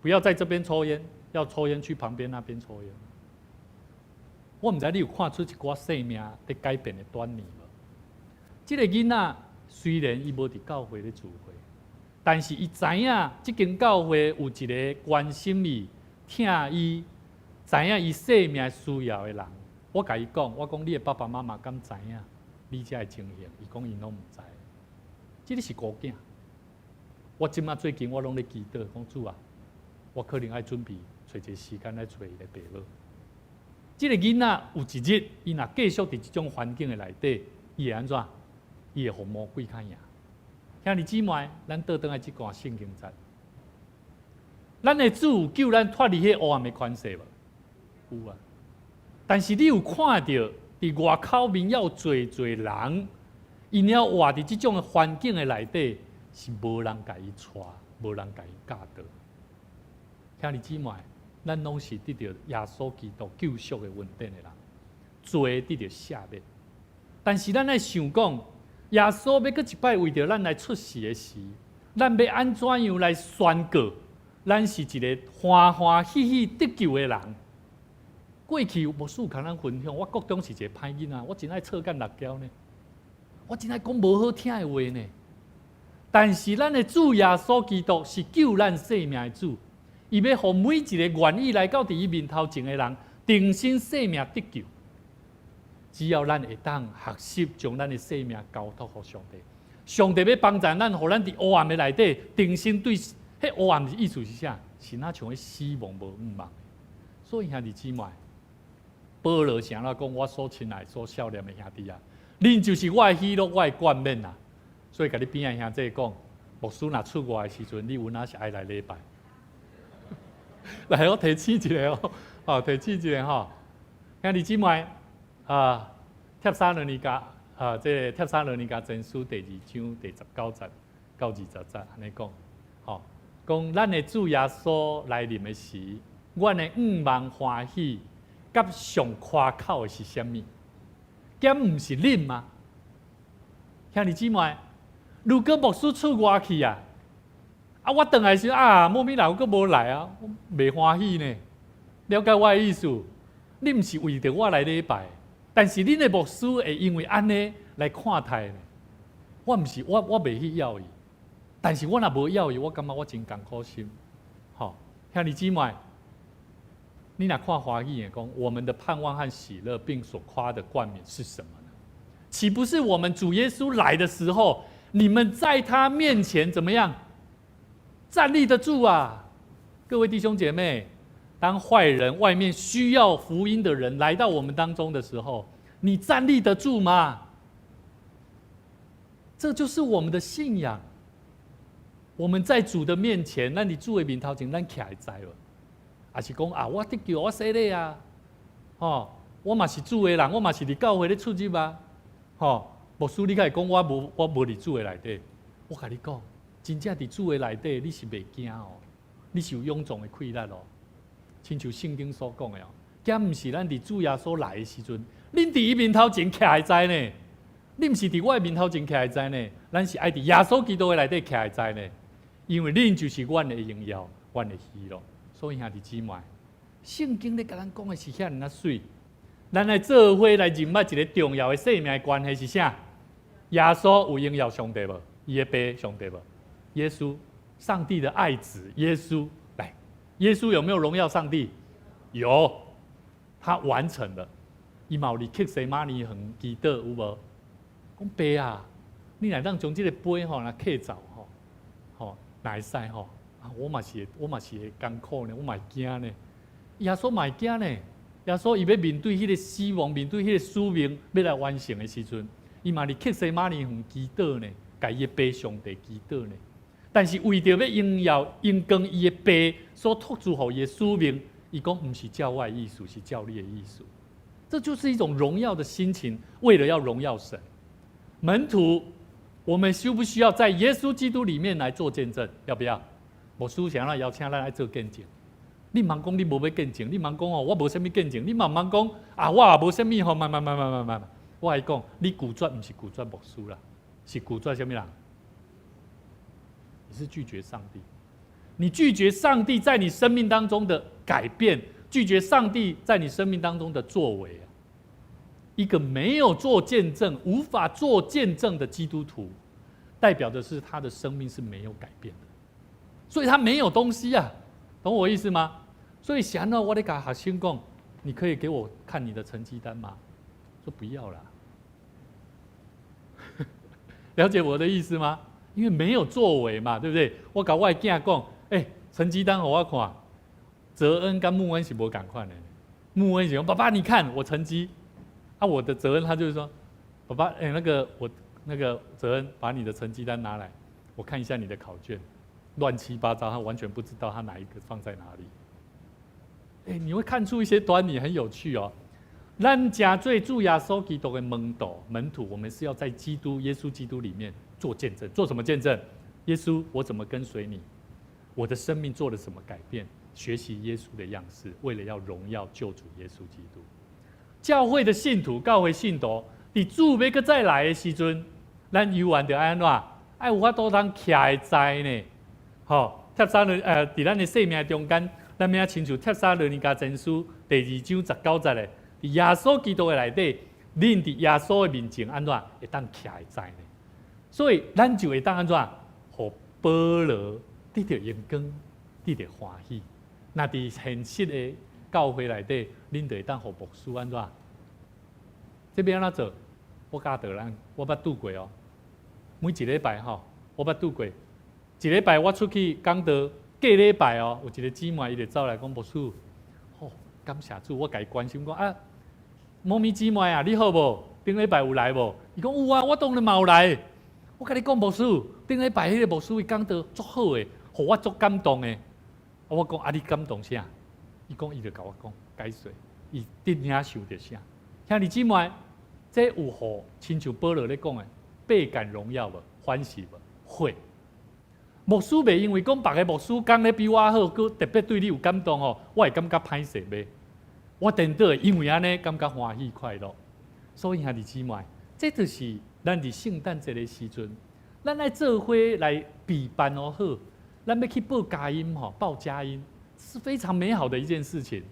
Speaker 2: 不要在這邊抽菸，要抽菸去旁邊那邊抽菸。我毋知你有看出一寡生命佇改變的端倪無？這個囡仔雖然伊無佇教會咧聚會，但是伊知影這間教會有一個關心伊、疼伊、知影伊生命需要的人。我共伊講，我講你的爸爸媽媽敢知影你這个情形？伊講𪜶攏毋知。這个是孤囝。我這馬最近我攏咧祈禱，講主啊，我可能愛準備揣一個時間來揣伊的爸母。這個囡仔有一日，伊若繼續佇這種環境的內底，伊會按怎？伊會予魔鬼較贏。兄弟姊妹，咱倒轉來這段聖經節，咱的主有救咱脫離彼黑暗的權勢無？有啊。但是你有看著佇外口面猶濟濟人，𪜶猶活佇這種的環境的內底，是無人共伊帶，無人共伊教導。兄弟姊妹，咱攏是得著耶穌基督救贖的恩典的人，罪得著赦免。但是咱愛想講，耶穌欲閣一擺為著咱來出世的時，咱欲按怎樣來宣告？咱是一個歡歡喜喜得救的人。過去牧師共咱分享，我國中是一個歹囡仔，我真愛臭幹辣椒呢，我真愛講無好聽的話呢。但是咱的主耶穌基督是救咱性命的主，伊欲予每一個願意來到佇伊面頭前的人，重新生命得救。只要咱會當學習將咱的生命交託予上帝，上帝欲幫助咱，予咱佇黑暗的內底，重新對彼黑暗的意思是啥？是若像彼死亡無向望的。所以兄弟姊妹，保羅是按怎講？我所親愛、所數念的兄弟啊，恁就是我的喜樂、我的冠冕啊！所以共你邊仔兄弟講，牧師若出外的時陣，你有哪是愛來禮拜？來，我提醒一下哦，哦，提醒一下吼，兄弟姊妹啊，帖撒羅尼迦啊，這個帖撒羅尼迦前書第二章第19節到20節，按呢講，吼，講咱的主耶穌來臨的時，阮的向望歡喜，佮上誇口的是啥物？敢毋是恁嗎？兄弟姊妹，如果牧師出外去啊，啊，我轉來時啊，莫米老閣無來啊，我袂歡喜呢。了解我的意思？你毋是為著我來禮拜，但是恁的牧師會因為按呢來看待呢。我毋是我，我袂去要伊，但是我若無要伊，我感覺我真艱苦心。吼，兄弟姊妹，你若看華語的講，我們的盼望和喜樂，並所誇的冠冕是什麼呢？豈不是我們主耶穌來的時候，你們在他面前怎麼樣站立得住啊？各位弟兄姐妹，當壞人外面需要福音的人來到我們當中的時候，你站立得住嗎？這就是我們的信仰。我們在主的面前，咱佇主的面頭前，咱徛會知無？抑是講啊，我得救，我洗禮啊，吼，我嘛是主的人，我嘛是佇教會咧出入啊，吼，牧師你敢會講我無，我無佇主的內底？我共你講，真正佇主的內底，你是袂驚哦，你是有勇壯的氣力哦。親像聖經所講的哦，敢毋是咱佇主耶穌來的時陣，恁佇伊面頭前徛會知呢？恁毋是佇我的面頭前徛會知呢？咱是愛佇耶穌基督的內底徛會知呢？因為恁就是阮的榮耀，阮的喜樂。所以兄弟姊妹，聖經咧共咱講的是遐爾仔媠，咱來做伙來認捌一個重要的生命的關係是啥？耶穌有榮耀上帝無？伊的爸上帝無？耶穌，上帝的愛子耶穌來，耶穌有沒有榮耀上帝？有，他完成了。伊嘛有佇客西馬尼園祈禱有無？講爸啊，你若當將這個杯吼來撤走吼，吼，若會使吼？啊，我嘛是會艱苦呢，我嘛會驚呢。耶穌嘛會驚呢。耶穌伊欲面對彼個死亡，面對彼個使命，欲來完成的時陣，伊嘛佇客西馬尼園祈禱呢，共伊的爸上帝祈禱呢。但是為著欲榮耀榮光伊的爸所託付予伊的使命，伊講毋是照我的意思，是照你的意思。這就是一種榮耀的心情，為了要榮耀神。門徒，我們需不需要在耶穌基督裡面來做見證？要不要？牧師想要邀請咱來做見證。你毋通講你無欲見證，你毋通講哦，我無啥物見證。你毋通講啊，我也無啥物吼，慢慢慢慢慢慢。我來講，你拒絕毋是拒絕牧師啦，是拒絕啥物人？你是拒絕上帝，你拒絕上帝在你生命當中的改變，拒絕上帝在你生命當中的作為啊！一個沒有做見證、無法做見證的基督徒，代表的是他的生命是沒有改變的，所以他沒有東西啊，懂我意思嗎？所以想到我咧共學生講，你可以給我看你的成績單嗎？說不要啦。了解我的意思嗎？因為沒有作為嘛，對不對？我共我的囝講，欸，成績單予我看，澤恩跟穆恩是無仝款的。穆恩是講，爸爸你看我成績，啊，我的澤恩他就是說，爸爸，欸，那個我那個澤恩把你的成績單拿來，我看一下你的考卷，亂七八糟，他完全不知道他哪一個放在哪裡。欸，你會看出一些端倪，很有趣哦。咱成做主耶穌基督的門徒，門徒，我們是要在基督耶穌基督裡面做見證，做什麼見證？耶穌，我怎麼跟隨你？我的生命做了什麼改變？學習耶穌的樣式，為了要榮耀救主耶穌基督。教會的信徒，教會信徒，佇主欲閣再來的時陣，咱猶原著愛按怎？愛有法度通徛會在呢？吼，帖撒羅佇咱的生命中間，咱欲親像帖撒羅尼迦前書第二章十九節的，佇耶穌基督的內底，恁佇耶穌的面前按怎會當徛會在呢？所以咱就會當按怎？予保羅得著榮光，得著歡喜。若佇現實的教會內底，恁就會當予牧師按怎？這欲按怎做？我教導咱，我捌拄過哦。每一禮拜吼，我捌拄過。一禮拜我出去講道，隔禮拜哦，有一個姊妹伊就走來講牧師，吼，感謝主，我共伊關心講啊，某咪姊妹啊，你好無？頂禮拜有來無？伊講有啊，我當然嘛有來。我共你講牧師，頂禮拜彼個牧師伊講道足好的，予我足感動的。我講啊，你感動啥？伊講伊就共我講解說，伊佇遐受著啥？兄弟姊妹，這有予親像保羅咧講的，倍感榮耀無？歡喜無？會。牧師袂因為講別个牧師講咧比我好，閣特別對你有感動哦，我會感覺歹勢袂？我顛倒會因為按呢感覺歡喜快樂。所以兄弟姊妹，這就是咱佇聖誕節的時陣，咱愛做伙來備辦哦好，咱欲去報佳音吼，報佳音是非常美好的一件事情。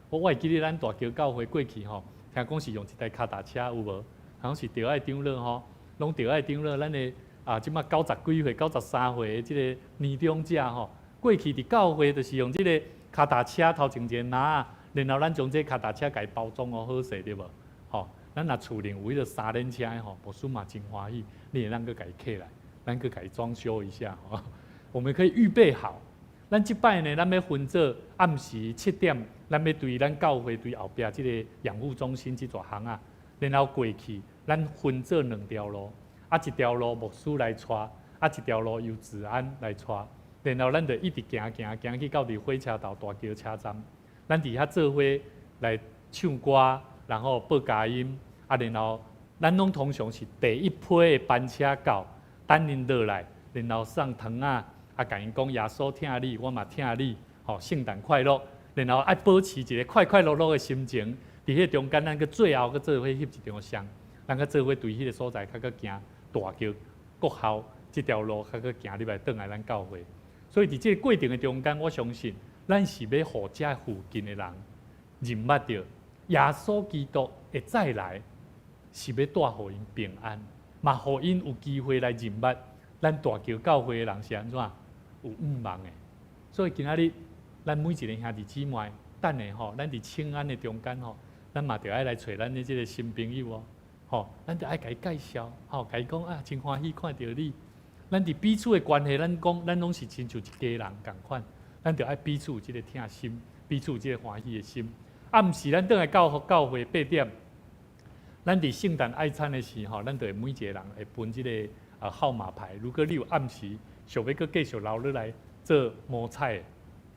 Speaker 2: 我會記得咱大橋教會過去吼，聽講是用一台跤踏車有無？好像是著愛長老吼，攏著愛長老，咱的啊，這馬九十幾歲、93歲的這個年長者吼，過去佇教會就是用這個跤踏車頭前一个籃仔，然後咱將這跤踏車共伊包裝予好勢對無？吼，咱若厝內有彼個三輪車的吼，牧師嘛真歡喜，你會當閣共伊客來，咱閣共伊裝修一下吼。我們可以預備好。咱這擺呢，咱欲分做暗時7點，咱欲對咱教會對後壁這個養護中心這座巷仔，然後過去，咱分做兩條路，啊一條路牧師來帶，啊一條路由子安來帶，然後咱就一直行行行去到佇火車頭大橋車站，咱佇遐做伙來唱歌，然後報佳音，啊然後咱攏通常是第一批的班車到，等𪜶落來，然後送糖仔。啊，共𪜶講耶穌疼你，我嘛疼你，吼，聖誕快樂。然後愛保持一個快快樂樂的心情，佇彼個中間，咱閣最後閣做伙翕一張相，咱閣做伙對彼個所在較閣行大橋國校這條路，較閣行入來轉來咱教會。所以佇這個過程的中間，我相信咱是欲予遮附近的人認捌著耶穌基督會再來，是欲帶予𪜶平安，嘛予𪜶有機會來認捌咱大橋教會的人是按怎？有向望的，所以今仔日咱每一个兄弟姊妹，等下吼，咱佇請安的中間吼，咱嘛著愛來揣咱的這個新朋友哦，吼，咱著愛共伊介紹，吼，共伊講啊，真歡喜看著你。咱佇彼此的關係，咱講咱攏是親像一家人仝款，咱著愛彼此有這個疼心，彼此有這個歡喜的心。暗時咱轉來教會8點，咱佇聖誕愛餐的時候，咱就會每一個人會分這個號碼牌。如果你有暗時想欲閣繼續留落來做摸彩的，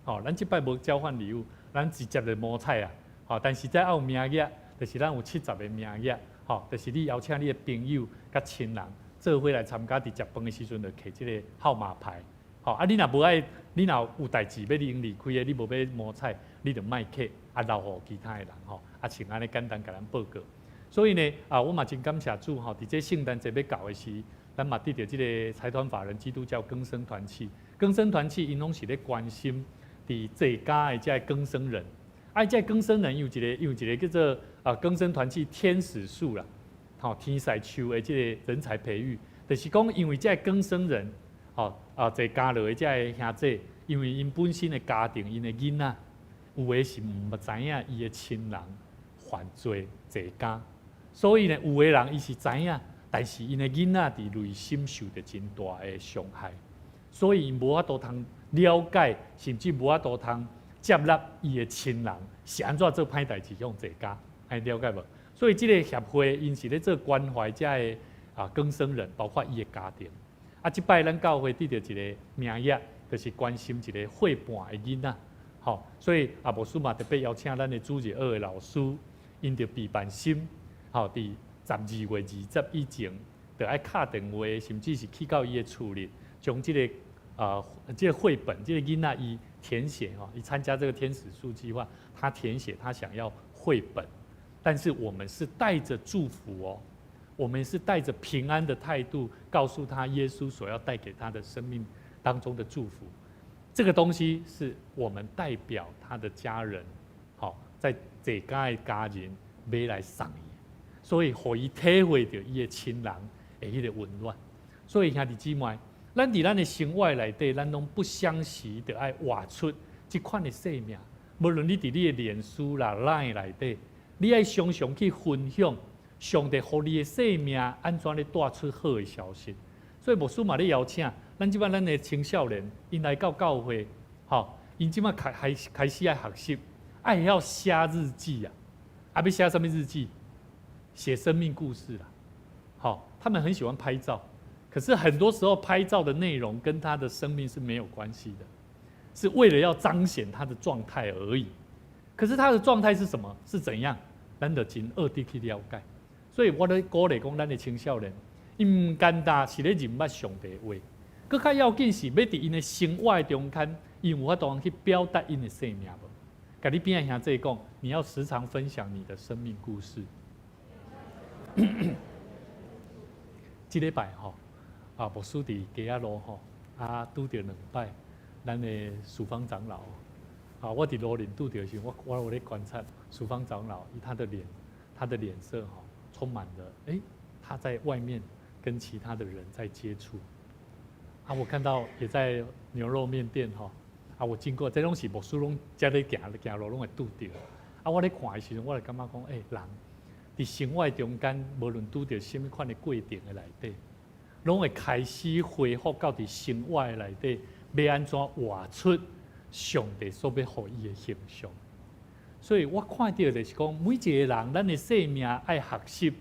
Speaker 2: 吼，咱這擺無交換禮物，咱直接就摸彩啊，吼，但是這猶有名額，就是咱有70個名額，吼，就是你邀請你的朋友佮親人做伙來參加，佇食飯的時陣就提這个號碼牌，吼，啊，你若無愛，你若有代誌欲先離開的，你無欲摸彩，你就莫提，啊，留予其他的人吼，啊，像按呢簡單共咱報告。所以呢，啊，我嘛真感謝主吼，佇這聖誕節欲到的時，咱嘛得著這个財團法人基督教更生團契，更生團契𪜶攏是咧關心佇在家的這个更生人，啊，這个更生人有一个叫做啊更生團契天使樹啦，吼，天使樹的這个人才培育，就是講因為這个更生人，吼啊在家內的這个兄弟，因為𪜶本身的家庭，𪜶的囡仔有的是毋知影伊的親人犯罪坐監，所以呢，有的人伊是知影，但是𪜶的囡仔佇內心受著真大的傷害，所以𪜶無法度通了解，甚至無法度通接納伊的親人是按怎做歹代誌予坐監，會了解無？所以這个協會𪜶是咧做關懷遮个啊更生人，包括伊的家庭。啊，這擺咱教會得著一个名額，就是關心一个伙伴的囡仔，吼，所以啊，牧師嘛特別邀請咱的主日學的老師，𪜶著備辦心，吼，佇12月20以前，著愛敲電話，甚至是去到伊的厝裡，將這个啊，這个繪本，這个囡仔伊填寫吼，伊參加這个天使樹計劃，他填寫他想要繪本，但是我們是帶著祝福哦，我們是帶著平安的態度，告訴他耶穌所要帶給他的生命當中的祝福。這个東西是我們代表他的家人，好，在這家的家人欲來送伊，所以予伊體會著伊的親人的彼个溫暖。所以兄弟姊妹，咱佇咱的生活內底，咱攏不相時著愛活出這款的生命。無論你佇你的臉書啦、LINE 內底，你愛常常去分享上帝予你的生命按怎咧帶出好的消息。所以牧師嘛咧邀請，咱這擺咱的青少年，𪜶來到教會，吼，𪜶這擺開始愛學習，愛會曉寫日記啊，啊，欲寫啥物日記？寫生命故事啦，好，他們很喜歡拍照，可是很多時候拍照的內容跟他的生命是沒有關係的，是為了要彰顯他的狀態而已。可是他的狀態是什麼？是怎樣？咱就真愛得去了解。所以我咧鼓勵講，咱的青少年，伊毋單單是咧認捌上帝話，閣較要緊是欲佇𪜶的生活中間，𪜶有法度去表達𪜶的生命無？共你邊仔兄弟講，你要時常分享你的生命故事。這禮拜吼，啊，牧師佇街仔路吼，啊，拄著兩擺，咱的淑芳長老，啊，我佇路面拄著的時，我有咧觀察淑芳長老，以他的臉，他的臉色吼，充滿了，欸，他在外面跟其他的人在接觸，啊，我看到也在牛肉麵店吼，啊，我經過，這攏是牧師攏遮咧行行路攏會拄著，啊，我咧看的時陣，我就感覺講，欸，人佇生活中間，無論拄著啥物款的過程的內底，攏會開始恢復到佇生活的內底，欲按怎活出上帝所欲予伊的形象。所以我看著就是講，每一個人，咱的生命愛學習，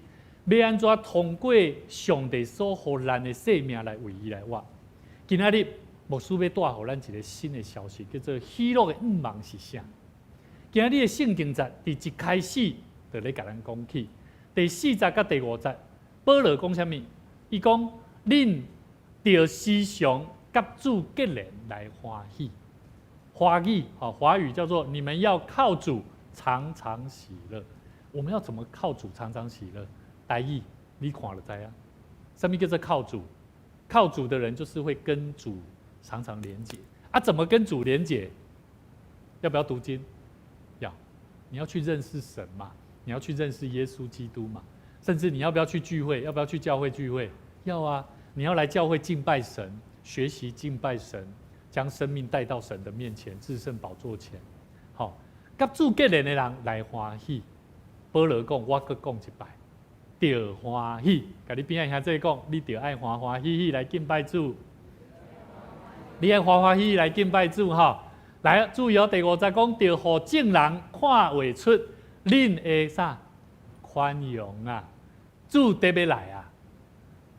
Speaker 2: 欲按怎通過上帝所予咱的生命來為伊來活。今仔日牧師欲帶予咱一个新的消息，叫做喜樂的向望是啥？今仔日的聖經節佇一開始就咧共咱講起，第四節佮第五節，保羅講啥物？伊講：恁著時常佮主結連來歡喜。華語啊，華語叫做你們要靠主常常喜樂。我們要怎麼靠主常常喜樂？台語你看就知影。啥物叫做靠主？靠主的人就是會跟主常常連結啊。怎麼跟主連結？要不要讀經？要。你要去認識神嘛？你要去認識耶穌基督嘛？甚至你要不要去聚會？要不要去教會聚會？要啊！你要來教會敬拜神，學習敬拜神，將生命帶到神的面前，至聖寶座前。好，佮主結連的人來歡喜。保羅講，我閣講一擺，著歡喜。共你邊仔兄弟講，你著愛歡歡喜喜來敬拜主。你愛歡歡喜喜來敬拜主吼。來，注意哦，第五節講，著予眾人看會出恁的啥寬容啊，主得欲來啊。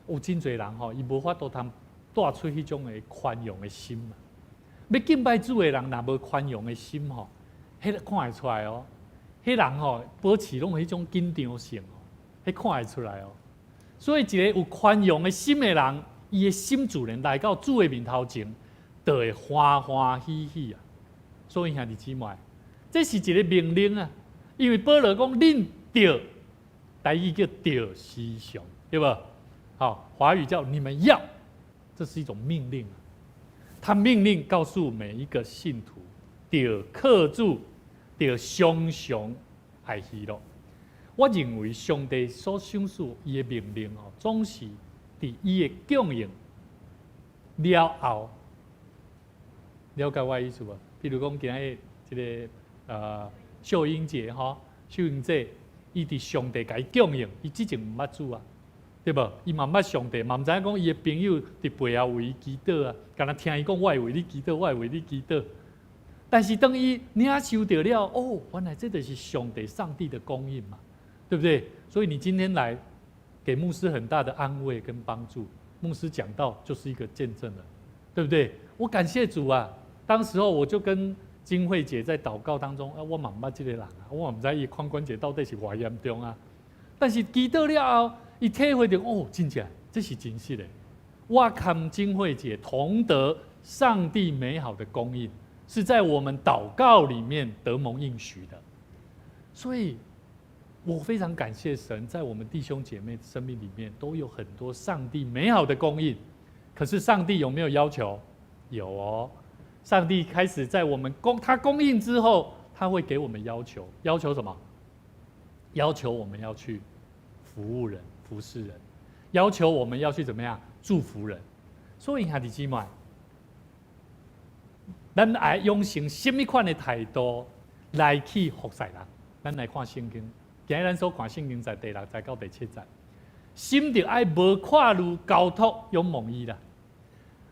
Speaker 2: 有真濟人吼，伊無法度通帶出彼種的寬容的心嘛。欲敬拜主的人，若無寬容的心吼，彼個看會出來哦。彼人吼保持攏有彼種緊張性哦，彼看會出來哦。所以一個有寬容的心的人，伊的心自然來到主的面頭前，就會歡歡喜喜啊。所以兄弟姊妹，這是一個命令啊。因為保羅講，恁著，台語叫著時常，對無？好，華語叫你們要，這是一種命令。他命令告訴每一個信徒，著靠主，著常常愛喜樂。我認為上帝所賞賜伊的命令哦，總是佇伊的供應了後，了解我的意思無？譬如講，今仔這个秀英姐吼，秀英姐，伊佇上帝共伊供應，伊之前毋捌主啊，對無？伊嘛毋捌上帝，嘛毋知影講伊的朋友佇背後為伊祈禱啊，干焦聽伊講，我會為你祈禱，我會為你祈禱。但是當伊領受著了，哦，原來這就是上帝、上帝的供應嘛，對不對？所以你今天來，給牧師很大的安慰跟幫助。牧師講道就是一個見證了，對不對？我感謝主啊！當時候我就跟金慧姐在禱告當中，啊，我嘛毋捌這個人啊，我嘛毋知伊髖關節到底是偌嚴重啊。但是祈禱了後，伊體會著哦，真正這是真實的。我和金慧姐同得上帝美好的供應，是在我們禱告裡面得蒙應許的。所以，我非常感謝神，在我們弟兄姐妹生命裡面都有很多上帝美好的供應。可是上帝有沒有要求？有哦。上帝開始在我們供他供應之後，他會給我們要求，要求什麼？要求我們要去服務人、服侍人，要求我們要去怎麼樣祝福人。所以兄弟姊妹，咱愛養成什麼款的態度來去服侍人？咱來看聖經，今日咱所看聖經在第六節到第七節，心著愛無掛慮交託仰望伊啦。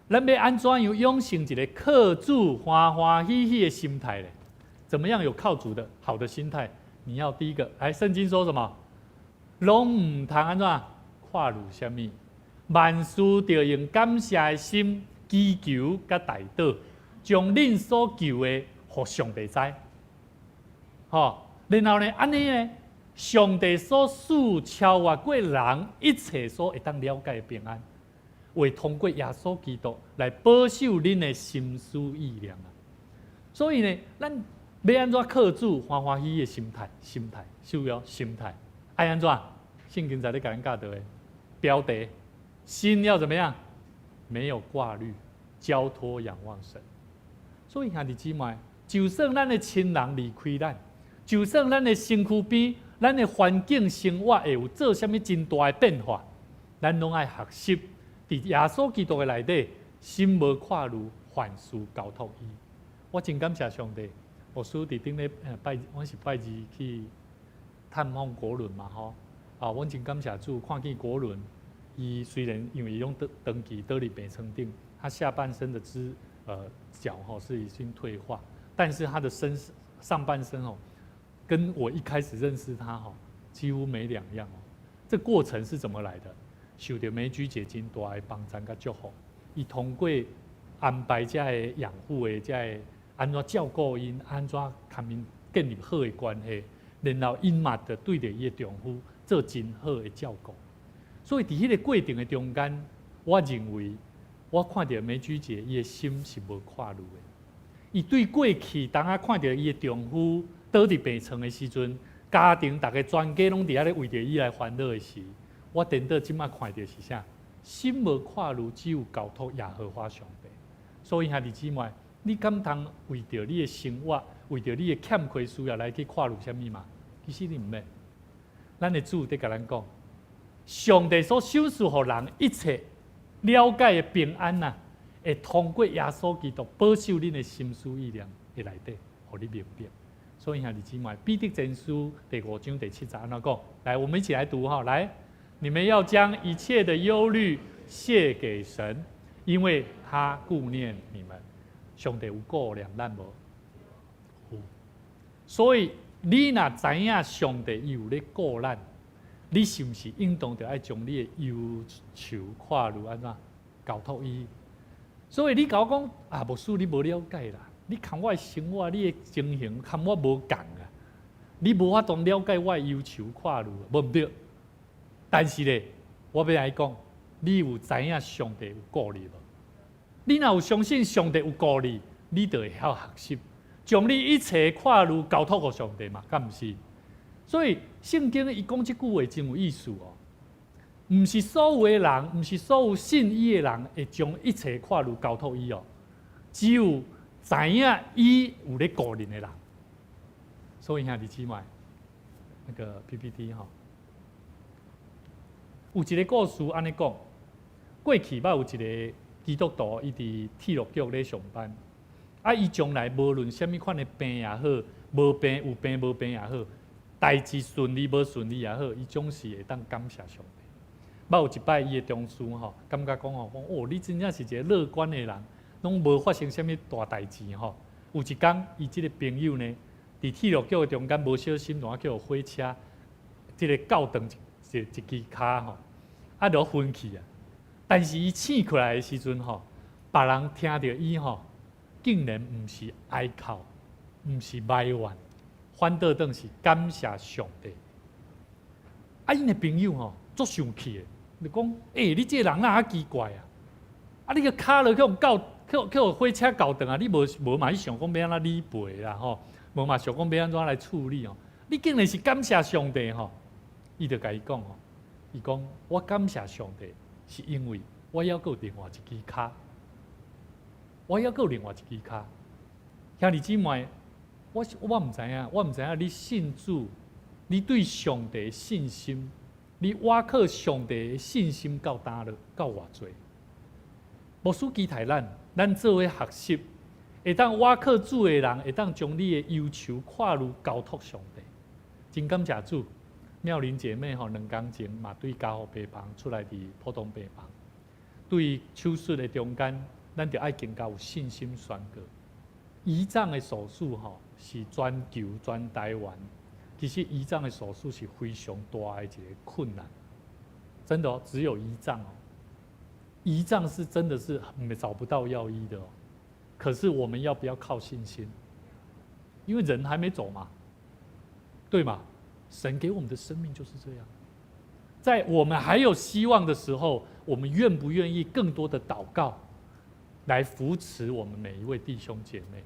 Speaker 2: 咱欲按怎樣養成一個靠主歡歡喜喜的心態咧？怎麼樣有靠主的好的心態？你要第一個，來聖經說什麼？攏毋通按怎掛慮啥物？萬事著用感謝的心祈求佮代禱，將恁所求的予上帝知。吼，然後呢，按呢呢，上帝所賜超越過人一切所會當了解的平安，會通過耶穌基督來保守恁的心思意念啊！所以呢，咱欲按怎靠主歡歡喜喜的心態，心態，需要心態，愛按怎？聖經在咧共咱教導的標題，心要怎麼樣？沒有掛慮，交託仰望神。所以兄弟姊妹，就算咱的親人離開咱，就算咱的身軀邊、咱的環境生活會有做啥物真大的變化，咱攏愛學習。佇耶穌基督的內底，心無掛慮，凡事交託伊。我真感謝上帝，牧師佇頂禮拜，阮是拜二去探訪國倫嘛吼。啊，阮真感謝主，看見國倫，伊雖然因為伊攏長期倒佇病床頂，他下半身的腳吼是已經退化，但是他的身上半身哦，跟我一開始認識他吼幾乎沒兩樣哦。這過程是怎麼來的？受著美居姐真大的幫助佮祝福，伊通過安排這个養護的這个按怎照顧𪜶，按怎共𪜶建立好的關係，然後𪜶嘛就對著伊的丈夫做真好的照顧。所以佇彼個過程的中間，我認為我看著美居姐伊的心是無掛慮的。伊對過去當仔看著伊的丈夫倒佇病床的時陣，家庭逐个全家攏佇遐咧為著伊來煩惱的時，我顛倒這馬看著是啥？心無掛慮，只有交託耶和華上帝。所以兄弟姊妹，你敢通為著你的生活，為著你的欠缺需要來去掛慮啥物嗎？其實你毋免。咱的主佇共咱講，上帝所賞賜予人一切了解的平安呐，會通過耶穌基督保守恁的心思意念的內底，予你明白。所以兄弟姊妹，彼得前書第五章第七節按怎講？來，我們一起來讀哈。來，你們要將一切的憂慮卸給神，因為他顧念你們。上帝有顧念咱無？有。所以你若知影上帝伊有咧顧咱，你是毋是應當著愛將你的憂愁掛慮按怎交託伊？所以你共我講啊，牧師你無了解啦。你看我的生活，你的情形，佮我無仝啊！你無法度了解我的憂愁苦慮，無毋對。但是咧，我欲來講，你有知影上帝有顧你無？你若有相信上帝有顧你，你就會曉學習，將你一切苦慮交託予上帝嘛，敢毋是？所以聖經伊講這句話真有意思哦。毋是所有的人，毋是所有信伊的人會將一切苦慮交託伊哦。只有知影伊有咧顧恁的人。所以兄弟姊妹，那個 PPT 吼，有一個故事按呢講，過去捌有一個基督徒，伊佇鐵路局咧上班，啊，伊將來無論啥物款的病也好，無病有病無病也好，代誌順利無順利也好，伊總是會當感謝上帝。捌有一擺，伊的同事吼，感覺講吼，講哦，你真正是一個樂觀的人，攏無發生啥物大代誌吼。有一工，伊這個朋友呢，佇鐵路局的中間無小心，怎叫火車這個絞斷一支跤吼，啊，就昏去啊。但是伊醒過來的時陣吼，別人聽著伊吼，竟然毋是哀哭，毋是埋怨，反倒轉是感謝上帝。啊，𪜶的朋友吼，足生氣的，就講：欸，你這個人哪遐奇怪啊？啊，你個跤都去予絞，去予火車絞斷啊！你無無嘛去想講欲按怎理賠啦吼？無嘛想講欲按怎來處理哦？你竟然是感謝上帝吼？伊就共伊講吼，伊講我感謝上帝，是因為我猶閣有另外一支跤，我猶閣有另外一支跤。兄弟姊妹，我毋知影你信主，你對上帝信心，你倚靠上帝的信心到佗落，到偌濟？牧師期待咱，咱做伙學習，會當倚靠主的人，會當將你的憂愁苦慮交託上帝。真感謝主，妙玲姐妹吼，2工前嘛對加護病房出來佇普通病房，對手術的中間，咱著愛更加有信心宣告。胰臟的手術吼是全球全台灣，其實胰臟的手術是非常大的一個困難，真的哦，只有胰臟哦。胰臟是真的是找不到藥醫的哦，可是我們要不要靠信心？因為人還沒走嘛，對嗎？神給我們的生命就是這樣，在我們還有希望的時候，我們願不願意更多的禱告，來扶持我們每一位弟兄姐妹？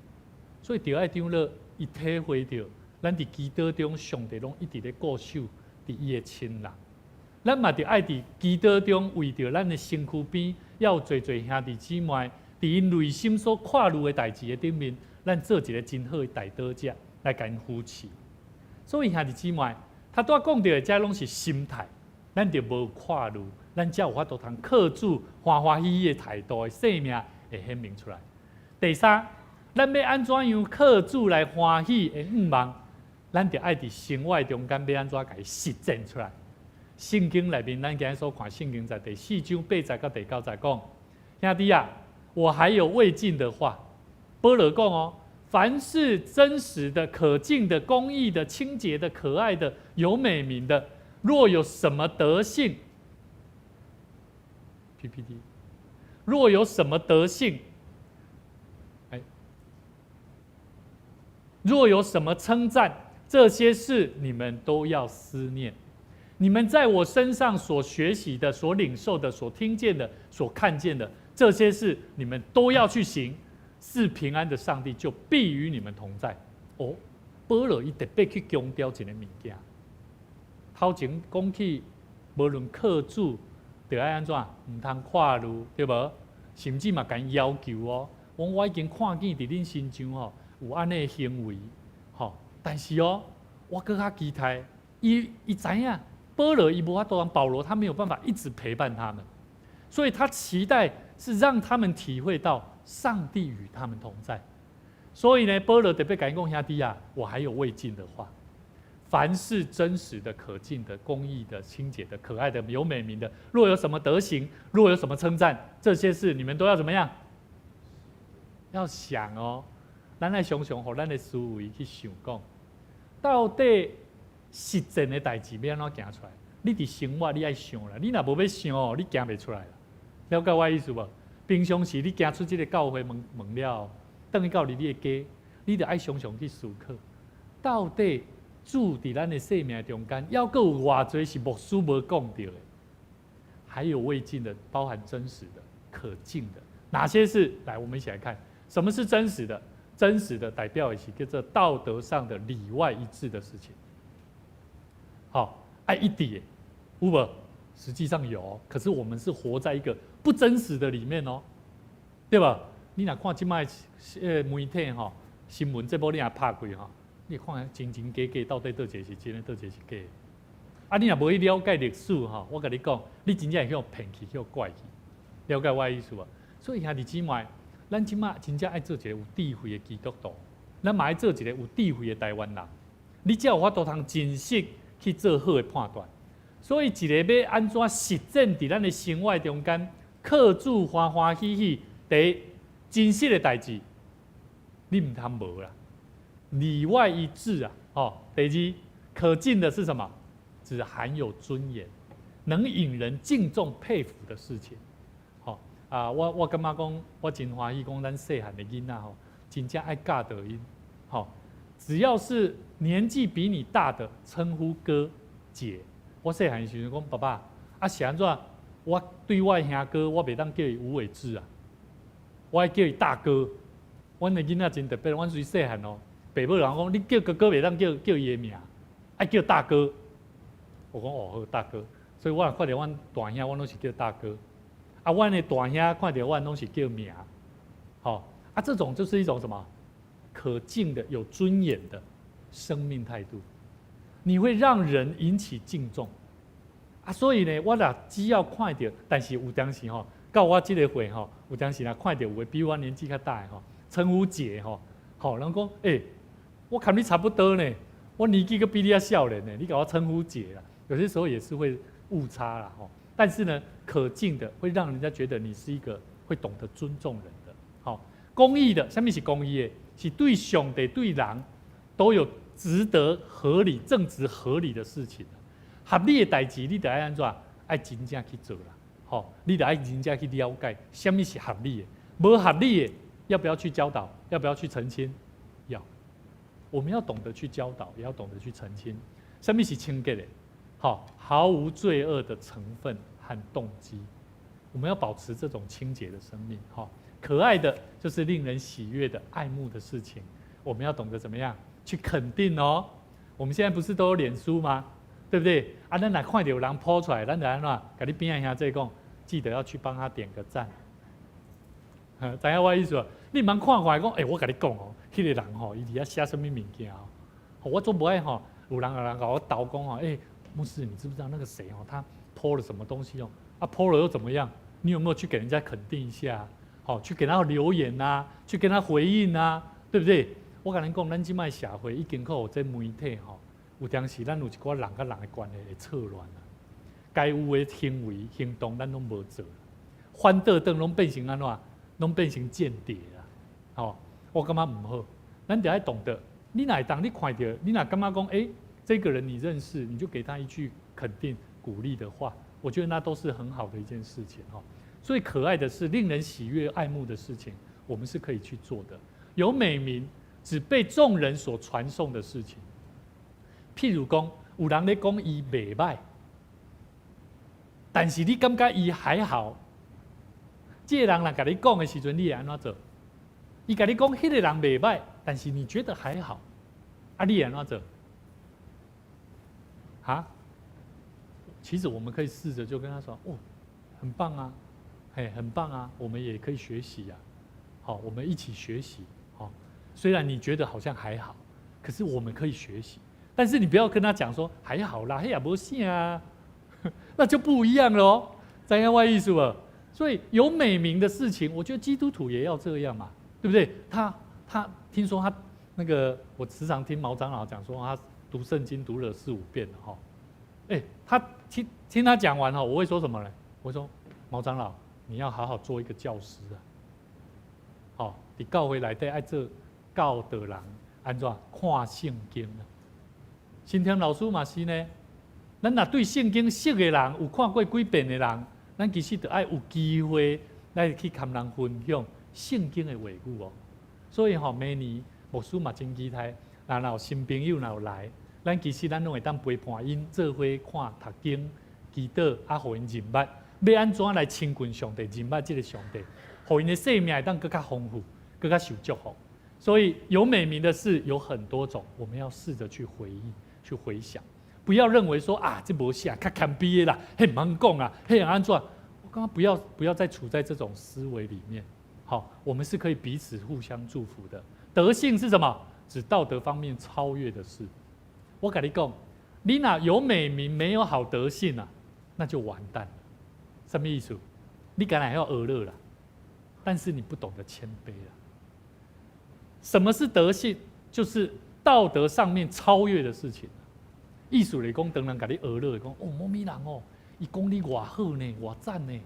Speaker 2: 所以，著愛長老伊體會著，咱佇祈禱中，上帝攏一直咧顧守佇伊的親人。咱嘛著愛佇祈禱中，為著咱的身軀邊，猶有濟濟兄弟姊妹，佇𪜶內心所苦慮的代誌的頂面，咱做一個真好的代禱者，來共𪜶扶持。所以兄弟姊妹，頭拄仔講著的，這攏是心態，咱著無苦慮，咱才有法度通靠主歡歡喜喜的態度的生命會顯明出來。第三，咱欲按怎樣靠主來歡喜的願望，咱著愛佇生活中間欲按怎共伊實踐出來。聖經內面，咱今日所看聖經在第四章八節到第九節講，兄弟啊，我還有未盡的話。保羅講哦，凡是真實的、可敬的、公義的、清潔的、可愛的、有美名的，若有什麼德行，PPT，若有什麼德行，哎，若有什麼稱讚，這些事你們都要思念。你們在我身上所學習的、所領受的、所聽見的、所看見的這些事，你們都要去行。賜平安的上帝就必與你們同在。哦，保羅伊特別去強調一個物件。頭前講起，無論靠主，著愛按怎，毋通苦慮，對無？甚至嘛共𪜶要求哦。我已經看見佇恁身上吼有按呢行為，吼，但是哦，我閣較期待，伊知影。保羅伊無法度，保羅他沒有辦法一直陪伴他們，所以他期待是讓他們體會到上帝與他們同在。所以呢，保羅特別共𪜶講兄弟啊，我還有未盡的話。凡是真實的、可敬的、公義的、清潔的、可愛的、有美名的，若有什麼德行，若有什麼稱讚，這些事你們都要怎麼樣？要想哦，咱愛常常予咱的思維去想講，到底實踐的代誌欲按怎行出來？你佇生活你愛想啦，你若無欲想哦，你行袂出來啦。了解我意思無？平常時你行出這個教會門門了，轉去到你的家，你著愛常常去思考，到底主佇咱的生命中間，猶閣有偌濟是牧師無講著的，還有未盡的，包含真實的、可敬的，哪些是？來，我們一起來看，什麼是真實的？真實的代表的是叫做道德上的裡外一致的事情。好，愛一致，有無？實際上有，可是我們是活在一個不真實的裡面哦，對吧？你若看這擺媒體吼，新聞節目你若拍開吼，你看真真假假，到底佗一个是真的，佗一个是假的？啊，你若無去了解歷史吼，我共你講，你真正會予騙去，予拐去。了解我的意思無？所以兄弟姊妹，咱這擺真正愛做一個有智慧的基督徒，咱嘛愛做一個有智慧的台灣人，你才有法度通真實去做好的判斷。所以，一个欲按怎實踐佇咱的生活中間，靠主歡歡喜喜，第一真實的代誌，你毋通無啦，裡外一致啊！吼，第二，可敬的是什麼？只含有尊嚴，能引人敬重佩服的事情。吼啊，我感覺講，我真歡喜講，咱細漢的囡仔吼，真正愛教導𪜶。吼，只要是年紀比你大的，稱呼哥姐。我細漢時陣講，爸爸，啊是按怎？我對我兄哥，我袂當叫伊吳偉志啊，我愛叫伊大哥。阮的囡仔真特別，阮隨細漢哦，爸母人講，你叫哥哥袂當叫伊的名，愛叫大哥。我講哦好，大哥。所以我若看著阮大兄，我攏是叫大哥。啊，阮的大兄看著阮攏是叫名。吼，啊，這種就是一種什麼可敬的、有尊嚴的生命態度，你會讓人引起敬重。啊，所以呢，我若只要看著，但是有當時吼，到我這個歲吼，有當時若看著有的比我年紀較大的吼，稱呼姐吼，吼，人講，欸，我佮你差不多呢，我年紀閣比你較少年呢，你共我稱呼姐啦，有些時候也是會誤差啦，吼。但是呢，可敬的會讓人家覺得你是一個會懂得尊重人的，好，公義的，啥物是公義的？是對上帝對人都有值得合理、正直合理的事情。合理的代誌，你著愛按怎？愛真正去做啦，吼！你著愛真正去了解，啥物是合理的，無合理的，要不要去教導？要不要去澄清？要。我們要懂得去教導，也要懂得去澄清。啥物是清潔的？好，毫無罪惡的成分和動機。我們要保持這種清潔的生命。哈，可愛的就是令人喜悅的、愛慕的事情。我們要懂得怎麼樣去肯定哦。我們現在不是都有臉書嗎？對不對？啊，咱若看著有人 po 出來，咱就按怎？共你邊仔兄弟講，記得要去幫他點個讚。知影我意思無？你毋通看看講，欸，我共你講哦，彼個人吼，伊佇遐寫啥物物件哦？我總無愛吼，有人共我投講吼，欸，牧師，你知不知道那個誰哦？他 po 了什麼東西哦？啊，po 了又怎麼樣？你有沒有去給人家肯定一下？好，去給他留言啊，去跟他回應啊，對不對？我共恁講，咱這擺社會已經靠這媒體吼。有當時，咱有一寡人佮人的關係會錯亂啊，該有的行為行動，咱攏無做，反倒轉攏變成按怎？攏變成間諜啦！吼，我感覺毋好。咱著愛懂得，你若會當你看著，你若感覺講，欸，這個人你認識，你就給他一句肯定、鼓勵的話，我覺得那都是很好的一件事情哈。所以可愛的是令人喜悅、愛慕的事情，我們是可以去做的。有美名，只被眾人所傳頌的事情。譬如講，有人咧講伊袂䆀，但是你感覺伊還好。這個人若共你講的時陣，你會按怎做？伊共你講彼個人袂䆀，但是你覺得還好，啊，你會按怎做？哈？其實我們可以試着就跟他說：“哦，很棒啊，嘿，很棒啊，我們也可以學習啊，好，我們一起學習。好，雖然你覺得好像還好，可是我們可以學習。但是你不要跟他講說還好啦，彼也無啥啊，那就不一樣了。知影我意思無？所以有美名的事情，我覺得基督徒也要這樣嘛，對不對？他聽說他那個，我時常聽毛長老講說，他讀聖經讀了四五遍了哈。哎，他聽聽他講完哈，我會說什麼呢？我說毛長老，你要好好做一個教師啊。好，佇教會內底愛做教導人，按怎看聖經啊？新天老師嘛是呢，咱若對聖經熟的人，有看過幾遍的人，咱其實著愛有機會來去共人分享聖經的話語哦。所以吼，明年牧師嘛真期待，若有新朋友若有來，咱其實咱攏會當陪伴𪜶做伙看讀經、祈禱，啊，予𪜶認捌，欲按怎來親近上帝、認捌這个上帝，予𪜶的生命會當閣較豐富、閣較受祝福。所以有美名的事有很多種，我們要試着去回憶、去回想，不要認為說啊，這無啥，較謙卑的啦，彼毋通講啊，彼按怎？我剛剛不要再處在這種思維裡面。好，我們是可以彼此互相祝福的。德性是什麼？指道德方面超越的事。我共你講，你若有美名沒有好德性啊，那就完蛋了。什麼意思？你敢若會曉呵咾啦，但是你不懂得謙卑了。什麼是德性？就是道德上面超越的事情。意思來講，當人共你呵咾，講哦，某某人哦，伊講你偌好呢，偌讚呢。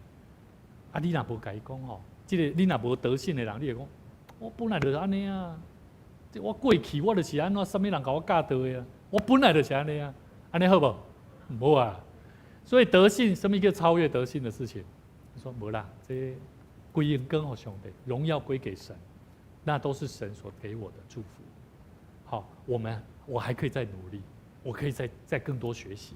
Speaker 2: 啊，你若無共伊講吼，這个你若無德性的人，你會講，我本來就是按呢啊。這我過去我就是按怎，啥物人共我教導的啊？我本來就是按呢啊，按呢好無？毋好啊。所以德性，什麼叫超越德性的事情？說無啦，這歸榮光予上帝，榮耀歸給神，那都是神所給我的祝福。好，我還可以再努力，我可以再更多學習。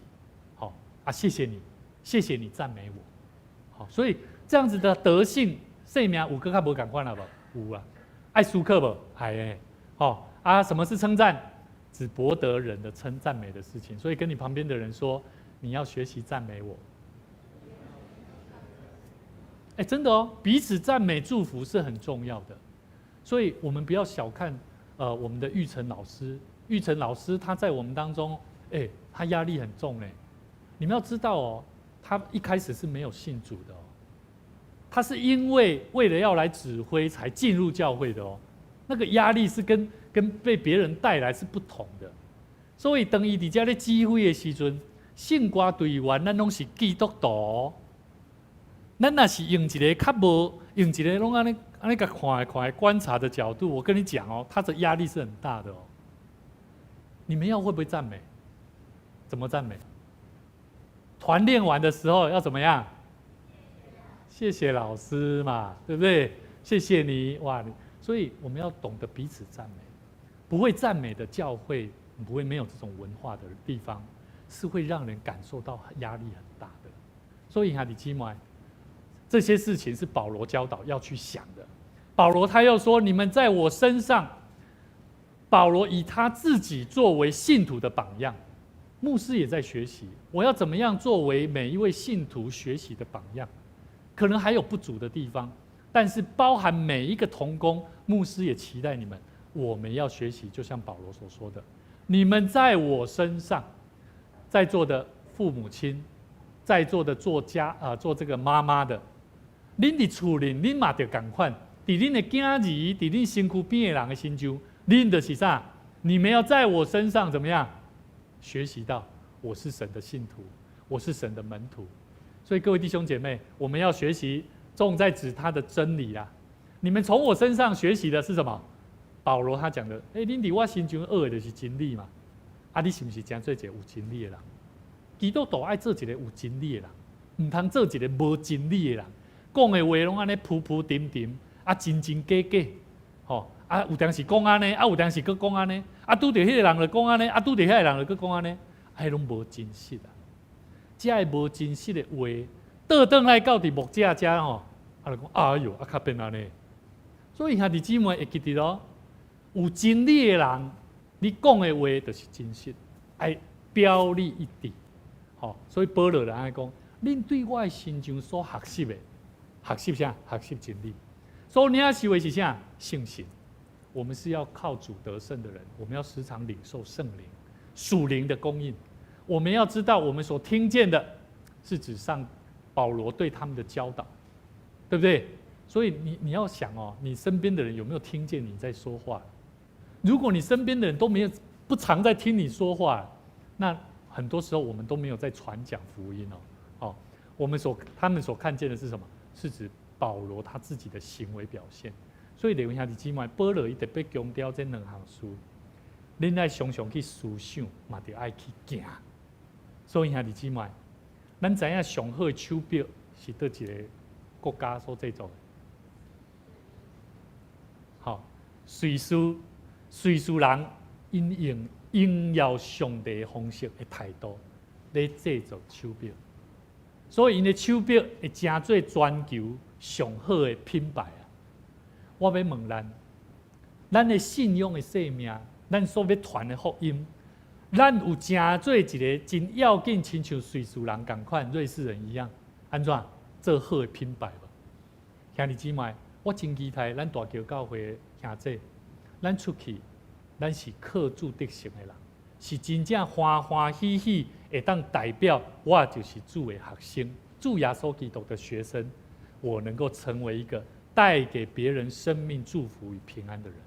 Speaker 2: 好啊，謝謝你，謝謝你讚美我。好，所以這樣子的德性，生命有閣較無仝款了無？有啊，愛思考無？愛的。好啊，什麼是稱讚？指博得人的稱讚美的事情。所以跟你旁邊的人說，你要學習讚美我。哎，真的哦，彼此讚美祝福是很重要的。所以我們不要小看我們的玉成老師。玉成老師他在我們當中，哎，他壓力很重嘞。你們要知道哦，他一開始是沒有信主的哦，他是因為為了要來指揮才進入教會的哦。那個壓力是跟被別人帶來是不同的。所以當伊佇遮咧指揮的時陣，聖歌隊員咱攏是基督徒。咱若是用一个較無，用一个攏按呢按呢共看看觀察的角度，我跟你講哦，他的壓力是很大的哦。你們要會不會讚美？怎麼讚美？團練完的時候要怎麼樣？謝謝老師嘛，對不對？謝謝你哇！所以我們要懂得彼此讚美。不會讚美的教會，不會沒有這種文化的地方，是會讓人感受到壓力很大的。所以兄弟姊妹，這些事情是保羅教導要去想的。保羅他又說：“你們在我身上。”保羅以他自己作為信徒的榜樣，牧師也在學習。我要怎麼樣作為每一位信徒學習的榜樣？可能還有不足的地方，但是包含每一個同工，牧師也期待你們。我們要學習，就像保羅所說的：“你們在我身上，在座的父母親，在座的做家啊，做這個媽媽的，恁佇厝裡，恁嘛著仝款，佇恁的囝兒，佇恁身軀邊的人的身上，恁就是啥？你們要在我身上怎麼樣？學習到我是神的信徒，我是神的門徒。所以各位弟兄姐妹，我們要學習重在指他的真理啊！你們從我身上學習的是什麼？保羅他講的，欸，恁佇我身上學的就是真理嘛。啊，你是毋是誠做一个有真理的人？基督徒愛做一个有真理的人，毋通做一个無真理的人。講的話攏按呢浮浮沉沉，啊真真假假，吼啊有當時講按呢，啊有當時閣講按呢，啊拄著彼个人就講按呢，啊拄著遐个人就閣講按呢，啊彼攏無真實啊！這个無真實的話，倒轉來到佇牧者遮吼，啊就講，哎喲，啊較變按呢。所以兄弟姊妹會記得哦，有真理的人，你講的話就是真實，愛表裡一致。吼，所以保羅就按呢講，恁對我的身上所學習的，學習啥？學習真理。所領受的是啥？聖神。我們是要靠主得勝的人，我們要時常領受聖靈、屬靈的供應。我們要知道，我們所聽見的，是指上保羅對他們的教導，對不對？所以你要想哦，你身邊的人有沒有聽見你在說話？如果你身邊的人都沒有不常在聽你說話，那很多時候我們都沒有在傳講福音哦。哦，他們所看見的是什麼？是指保羅他自己的行為表現。所以列位兄弟姊妹，保羅伊特別強調這兩項事，恁愛常常去思想，嘛著愛去行。所以兄弟姊妹，咱知影上好的手錶是佗一个國家所製作的。好，瑞士人𪜶用榮耀上帝方式的態度咧製作手錶，所以𪜶的手錶會成做全球上好的品牌啊！我欲問咱，咱的信仰的生命，咱所欲傳的福音，咱有成做一个真要緊，親像瑞士人仝款，瑞士人一樣，按怎做好的品牌無？兄弟姊妹，我真期待咱大橋教會的兄弟，咱出去，咱是靠主得勝的人，是真正歡歡喜喜會當代表我就是主的學生，主耶穌基督的學生，我能夠成為一個帶給別人生命祝福與平安的人。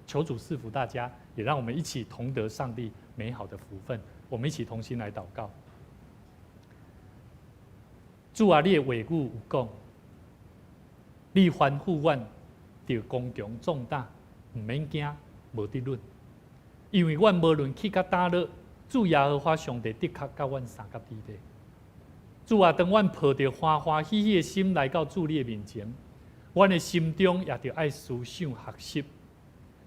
Speaker 2: 求主賜福大家，也讓我們一起同得上帝美好的福分。我們一起同心來禱告。主啊，你的話語有講，你吩咐阮著剛強壯膽，毋免驚，無得忍。因為阮無論去到佗落，主耶和華上帝的確佮阮相佮佇咧。主啊，當阮抱著歡歡喜喜的心來到主你的面前，阮的心中也著愛思想學習，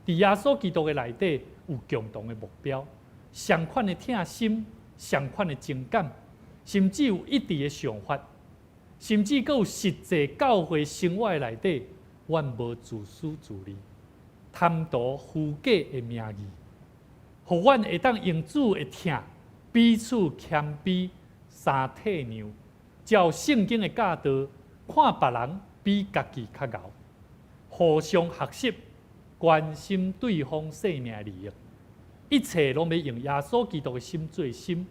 Speaker 2: 佇耶穌基督的內底有共同的目標，相款的疼心，相款的情感，甚至有一致的想法，甚至閣有實際教會生活的內底，阮無自私自利，貪圖虛假的名義，予阮會當用主的疼，彼此謙卑，相體諒，照聖經的教導，看別人比家己較𠢕，互相學習，關心對方生命的利益，一切攏欲用耶穌基督的心做心，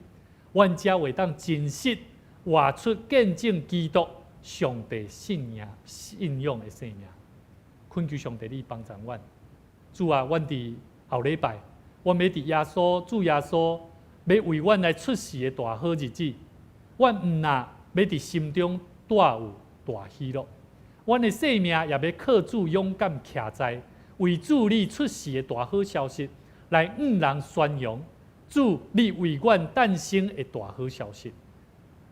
Speaker 2: 阮才會當真實活出見證基督上帝信仰的生命。懇求上帝你幫助阮，主啊，阮佇後禮拜，阮欲佇耶穌主耶穌欲為阮來出世的大好日子，阮毋若欲佇心中帶有大喜樂，阮的生命也欲靠主勇敢徛在為主你出世的大好消息，來向人宣揚主你為阮誕生的大好消息，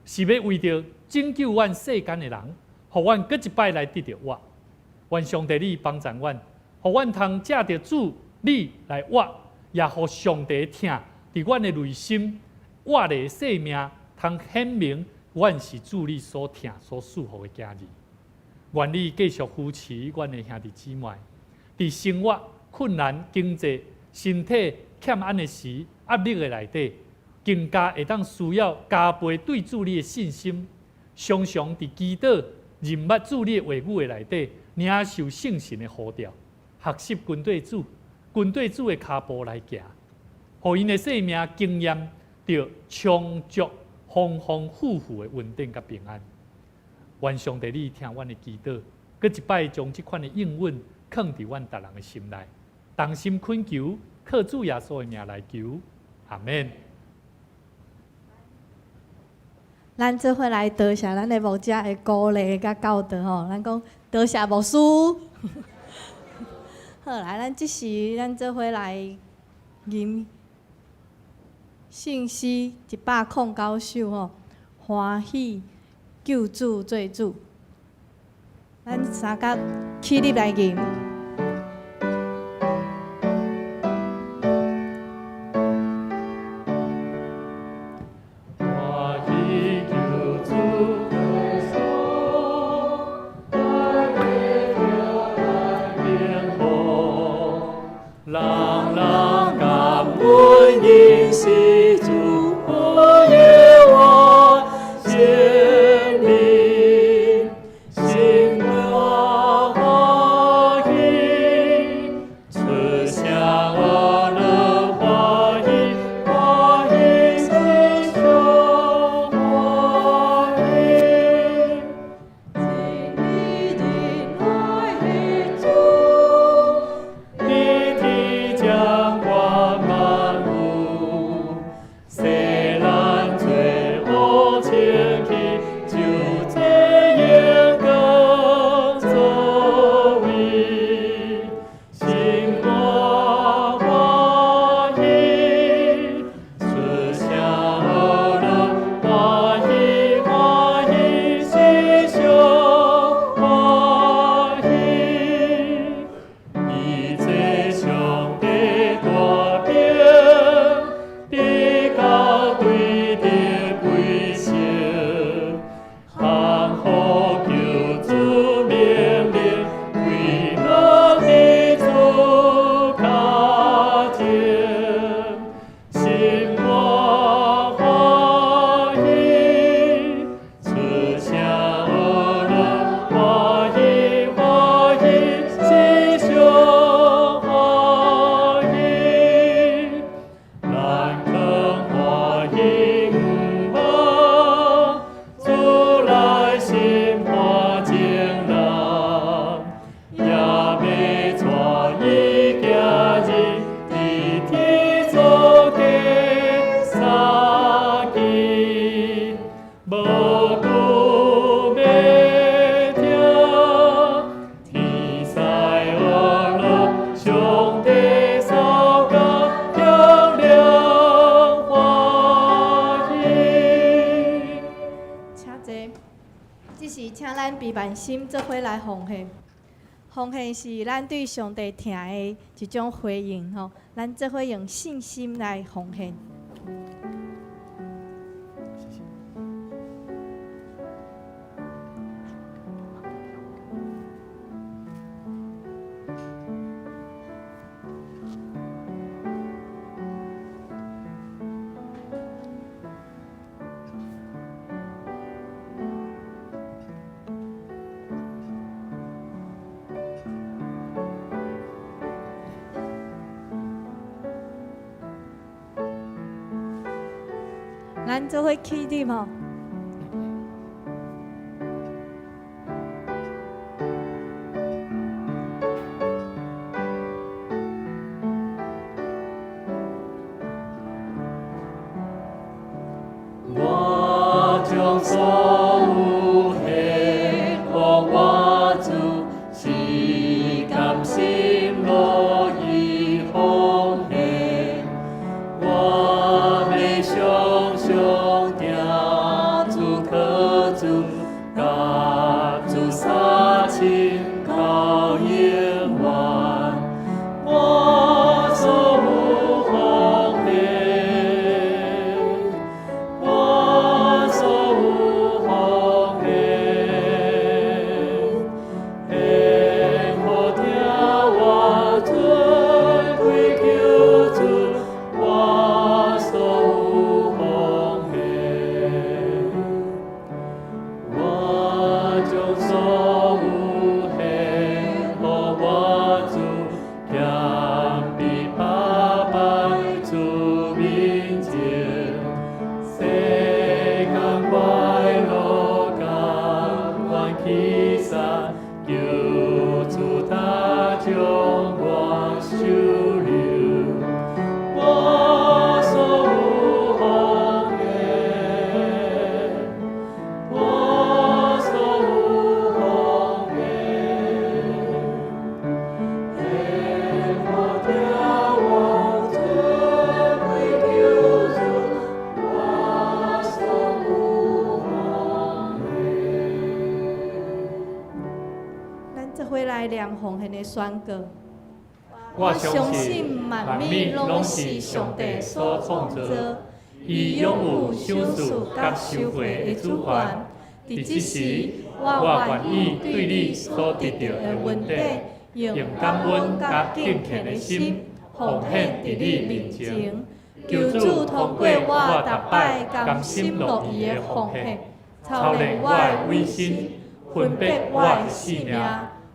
Speaker 2: 是欲為著拯救阮世間的人，予阮閣一擺來得著活。願上帝你幫助阮，予阮通藉著主你來活，也予上帝疼佇阮的內心活的生命，通顯明阮是主你所疼所賜予的囝兒。願你繼續扶持阮的兄弟姊妹，佇生活困難、經濟、身體欠安的時、壓力的內底，更加會當需要加倍對主你的信心，常常佇祈禱、認捌主你的話語的內底，領受聖神的呼召，學習跟綴主，跟綴主的跤步來行，予𪜶的生命經驗著充足、豐豐富富的恩典佮平安。願上帝你聽阮的祈禱，閣一擺將這款的應允囥佇阮逐人的心內，同心懇求，靠主耶穌的名來求，阿們。
Speaker 3: 咱做伙來多謝咱的牧者的鼓勵佮教導吼，咱講多謝牧師。好，來，咱這時咱做伙來吟聖詩109首吼，歡喜救主做主。咱三甲起立來吟。
Speaker 2: 歡喜救主耶穌，帶給來變好，人人感恩應是主，耶和華顯明，心歡喜。
Speaker 3: 請咱悲萬心做伙來奉獻。奉獻是咱對上帝疼的一種回應吼，咱做伙用信心來奉獻。
Speaker 2: 謝謝。
Speaker 3: 咱做伙起立吼。
Speaker 2: 我將所有獻予我主，是甘心樂意奉獻。我欲常常行主靠主，佮主相親到永遠。我所有奉獻，我所有奉獻，獻予疼我尊貴救主，我所有奉獻。我將所有獻予我主，謙卑百拜主面前，世間快樂甘願棄殺，求主擔將我收留。我所有奉獻，我所有奉獻，獻予疼我尊貴救主，我所有奉獻。
Speaker 3: 咱做伙來念奉獻的宣告。
Speaker 2: 我相信萬物攏是上帝所創造，伊擁有賞賜佮收回的主權。佇這時，我願意對你所得著的恩典，用感恩佮敬虔的心奉獻佇你面前。
Speaker 3: 求主通過我逐擺甘心樂意的奉獻，操練我的
Speaker 2: 委身，分別我的性命。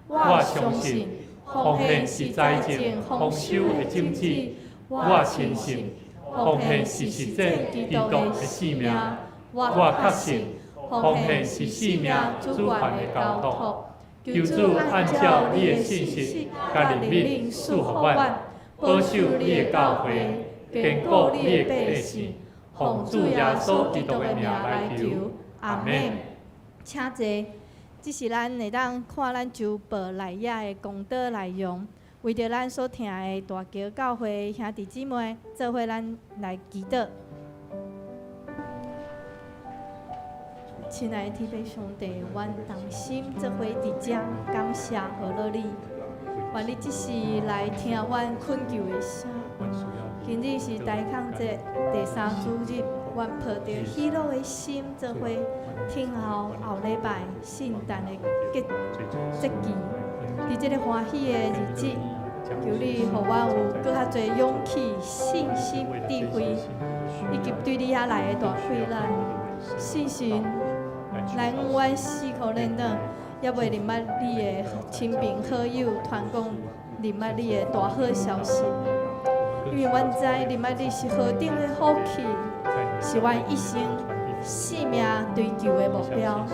Speaker 2: 我相信奉獻是財政豐收的種子。我深信奉獻是實踐基督的使命。我確信奉獻是生命主權的交託。求主按照你的信實佮憐憫賜予阮，保守你的教會，堅固你的百姓。奉主耶穌基督的名來求，阿們。
Speaker 3: 請坐。這是咱會當看咱周報內頁的講道內容，為著咱所疼的大橋教會兄弟姊妹，做伙咱來祈禱。親愛的天父上帝，阮同心做伙佇遮感謝呵咾你，願你這時來聽阮懇求的聲。今日是大康節第三主日，阮抱著喜樂的心做伙聽候後禮拜聖誕的節節期。佇這個歡喜的日子，求你予阮有閣較濟勇氣、信心、智慧，以及對你遐來的大氣力。信心來阮四箍恁長，猶未認捌你的親朋好友，傳講認捌你的大好消息。因為阮知認捌你是何等的福氣，是阮一生性命追求的目標。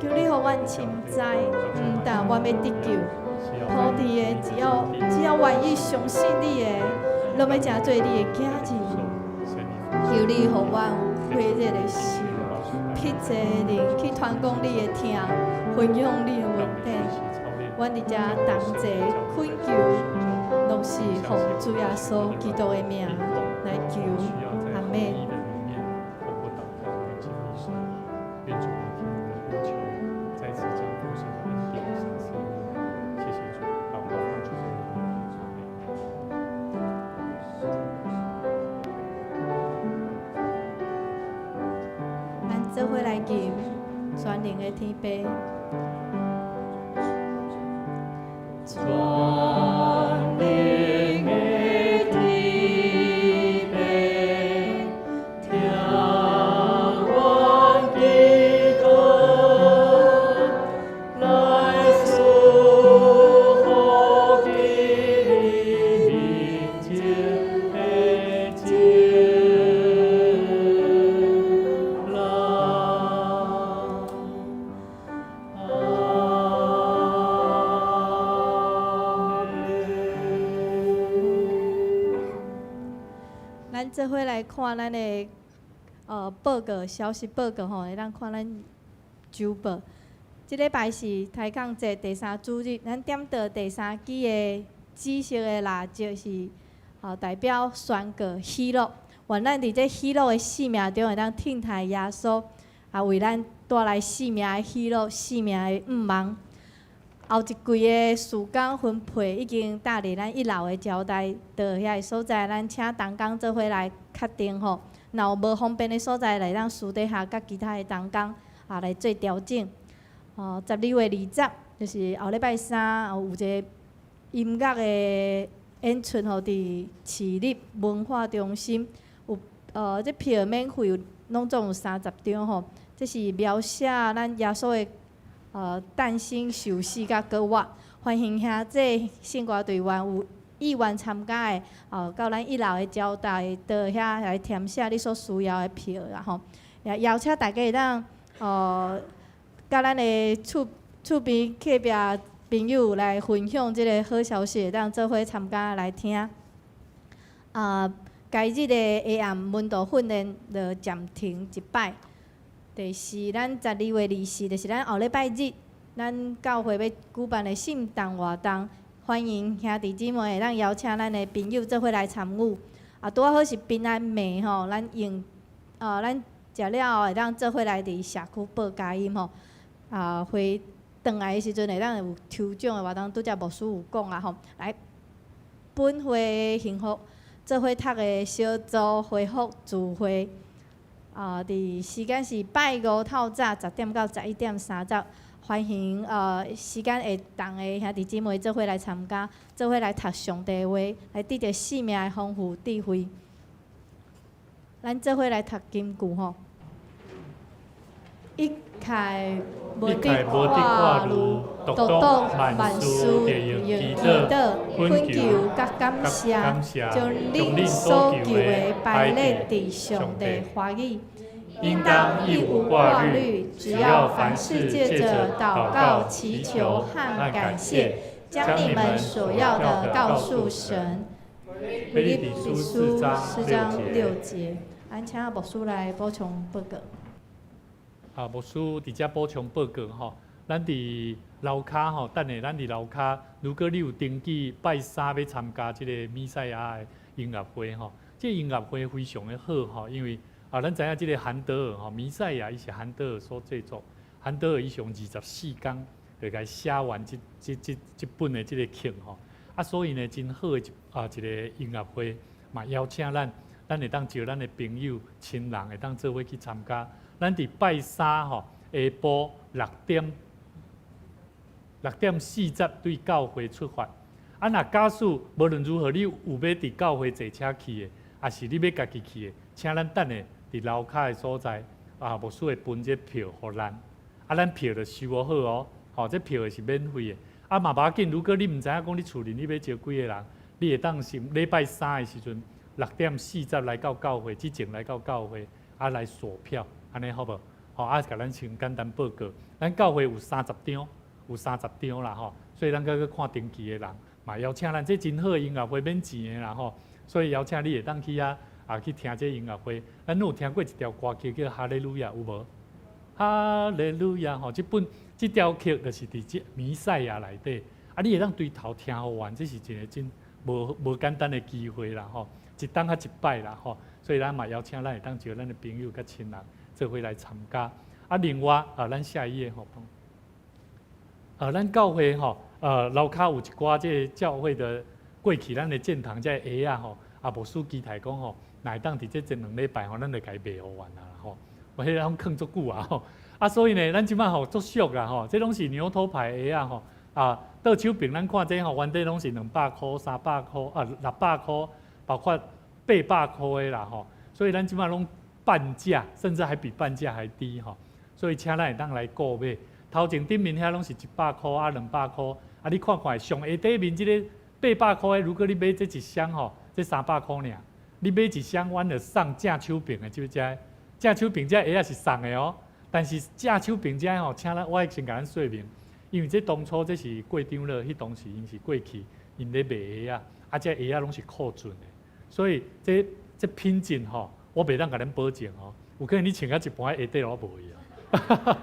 Speaker 3: 求你予阮深知，毋但阮欲得救，普天的只要願意相信你的，攏欲成做你的囝兒。求你予阮有火熱的心，迫切的靈去傳講你的疼，分享你的恩典。阮佇遮同齊懇求，攏是奉主耶穌基督的名來求，阿們。
Speaker 2: 願主聆聽我們的呼求，再次將
Speaker 3: 做伙來吟全能的天父。
Speaker 2: 全能的天父，聽阮祈禱，來賜福佇你面前的這人。阿們。
Speaker 3: 咱做伙來看咱的報告消息報告吼，會當看咱週報。這禮拜是抬槓節第三主日，咱點著第三支的紫色的蠟燭是代表宣告喜樂。願咱佇這喜樂的生命中會當疼愛耶穌，也為咱帶來生命的喜樂、生命的盼望。後一季的事工分配已經搭佇咱一樓的招待桌遐个所在，咱請同工做伙來確定吼。若有無方便的所在，來當私底下佮其他的同工啊來做調整。12月20，就是後禮拜三，有一個音樂的演出吼，佇市立文化中心有這票免費，攏總有30張吼。這是描寫咱耶穌的誕生、受死佮復活，歡迎兄弟聖歌隊員有意願參加的，到咱一樓的招待桌遐來填寫你所需要的票啦吼。也邀請大家會當，佮咱的厝邊隔壁朋友來分享這个好消息，會當做伙參加來聽。啊，該日的下暗門徒訓練就暫停一擺。第四，咱12月24，就是咱後禮拜日，咱教會欲舉辦的聖誕活動，歡迎兄弟姊妹會當邀請咱的朋友做伙來參與。啊，拄仔好是平安暝吼，咱用咱食了後會當做伙來佇社區報佳音吼。啊，回轉來的時陣會當有抽獎的活動，拄才牧師有講啊吼。來，本會幸福做伙讀的小組恢復聚會。啊，佇時間是拜五透早10點到11點30，歡迎時間會當的兄弟姊妹做伙來參加，做伙來讀上帝話，來得著生命的豐富智慧。咱做伙來讀金句吼，一概無得掛慮，獨獨萬事著用祈禱、懇求佮感謝，將恁所求的排列佇上帝歡喜。
Speaker 2: 應當一無掛慮，只要凡事借著禱告、祈求和感謝，
Speaker 3: 將你們所要的告訴神。
Speaker 2: 腓立比書
Speaker 3: 四章六節。咱請牧師來補充報告。
Speaker 2: 啊，牧師佇遮補充報告吼，咱佇樓跤吼，等下咱佇樓跤，如果你有登記拜三欲參加這個彌賽亞的音樂會吼，這個音樂會非常的好吼，因為啊，咱知影這个韓德爾吼，彌賽亞伊是韓德爾所製作，韓德爾伊是用24工就共寫完這本的這个曲吼，啊，所以呢，真好的一个音樂會，嘛邀請咱，咱會當招咱的朋友、親人會當做伙去參加。咱佇拜三吼下晡6點40對教會出發。啊，若假使無論如何，你有欲佇教會坐車去的，抑是你欲家己去的，請咱等下佇樓跤的所在，啊，牧師會分這票予咱，啊，咱票就收好哦，吼，這票是免費的。啊，嘛無要緊，如果你毋知影講你厝裡你欲招幾个人，你會當是禮拜三的時陣6點40來到教會，之前來到教會，啊來索票，按呢好無？吼，啊，共咱先簡單報告，咱教會有三十張，有三十張啦吼，所以咱閣去看登記的人，嘛邀請咱，這真好的音樂會免錢的啦吼，所以邀請你會當去遐啊去聽這音樂會。咱攏有聽過一條歌曲叫《哈利路亞》，有無？哈利路亞吼，這本這條曲就是佇這彌賽亞內底，啊，你會當對頭聽予完，這是一个真無簡單的機會啦吼，一冬才一擺啦吼，所以咱嘛邀請咱會當招咱的朋友佮親人做伙來參加。啊，另外啊，咱下一頁吼，啊，咱教會吼，樓跤有一寡這个教會的過去咱的建堂這个鞋仔吼，啊，牧師期待講吼，若會當佇這一兩禮拜吼，咱就共伊賣予完啊吼。我彼攏囥足久啊吼。啊，所以呢，咱這擺吼足俗啦吼，這攏是牛頭牌鞋仔吼。啊，倒手邊咱看這吼，原底攏是200箍、300箍啊、600箍，包括800箍的啦吼。所以咱這擺攏半價，甚至還比半價還低吼。所以請咱會當來購買。頭前頂面遐攏是100箍啊、200箍啊，你看看上下底面這个800箍的，如果你買這一箱吼，這300箍爾。你買一箱，阮就送正手爿的，知毋知？正手爿這鞋仔是送的哦，但是正手爿這吼，請咱我會先共咱說明，因為這當初這是過長老，彼當時𪜶是過去，𪜶咧賣鞋仔，啊，這鞋仔攏是庫存的，所以這這品質吼，我袂當共恁保證哦，有可能你穿到一半下底攏無去啊。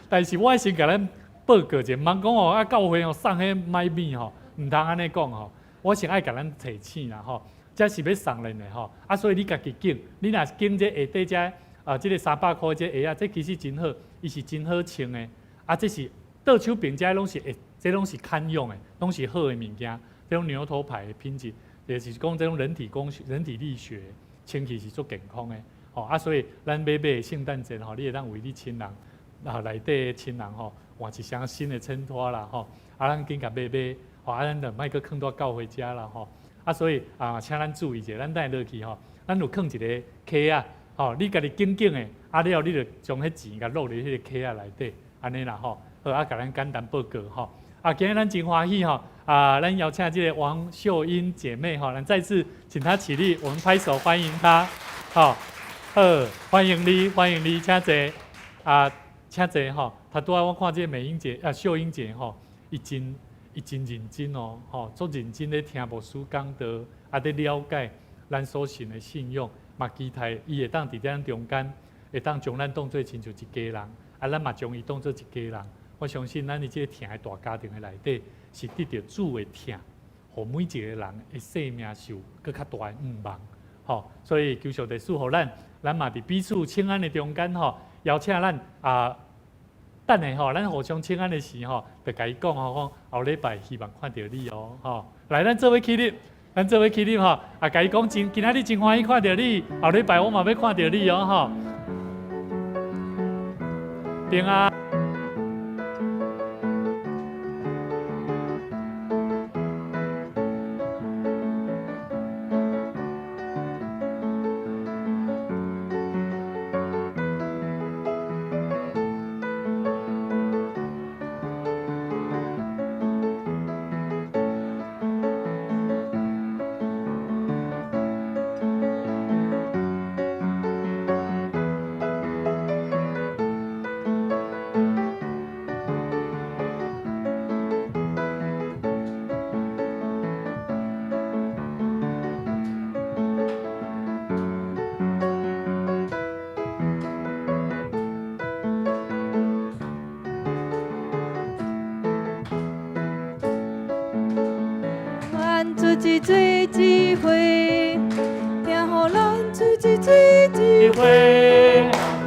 Speaker 2: 但是我先共咱報告者，毋通講哦，啊教會哦送彼歹物吼，毋通按呢講吼，我先愛共咱提醒啦吼。這是欲送人的吼，啊，所以你家己揀，你若是揀這下底這啊，這个300箍這鞋仔，這其實真好，伊是真好穿的，啊，這是倒手爿這攏是會，這攏是堪用的，攏是好的物件，這種牛頭牌的品質，就是講這種人體工學、人體力學，穿起是足健康的，吼啊，所以咱欲買聖誕節吼，你會當為你親人啊內底的親人吼換一雙新的襯托啦吼，啊，咱緊共買買，吼啊，咱就莫閣囥佇教會遮啦吼。啊，所以啊，請咱注意者，咱等下落去吼，咱有囥一个卡仔，吼，你家己揀揀的，啊了後你就將彼錢共落佇彼個卡仔內底，按呢啦吼，好啊，共咱簡單報告吼。啊，今日咱真歡喜吼，啊，咱邀請這个王秀英姐妹吼，咱再次請她起立，我們拍手歡迎她，好，好，歡迎你，歡迎你，請坐，啊，請坐吼。頭拄仔我看這个美英姐啊，秀英姐吼，伊真。伊真認真哦，吼，足認真咧聽牧師講道，啊，咧了解咱所信的信仰，嘛期待伊會當佇咱中間，會當將咱當做親像一家人，啊，咱嘛將伊當做一家人。我相信咱佇這个疼的大家庭的內底，是得著主的疼，予每一個人的生命受閣較大的向望，吼。所以求上帝賜予咱，咱嘛佇彼此請安的中間，吼，邀請咱啊。等下吼，咱互相請安的時吼，就共伊講吼，講後禮拜希望看著你哦，吼。來，咱做伙起立，咱做伙起立吼，啊，共伊講真，今仔日真歡喜看著你，後禮拜我嘛欲看著你哦，吼。平安。
Speaker 3: 一做一伙，疼予咱做一做一
Speaker 2: 伙，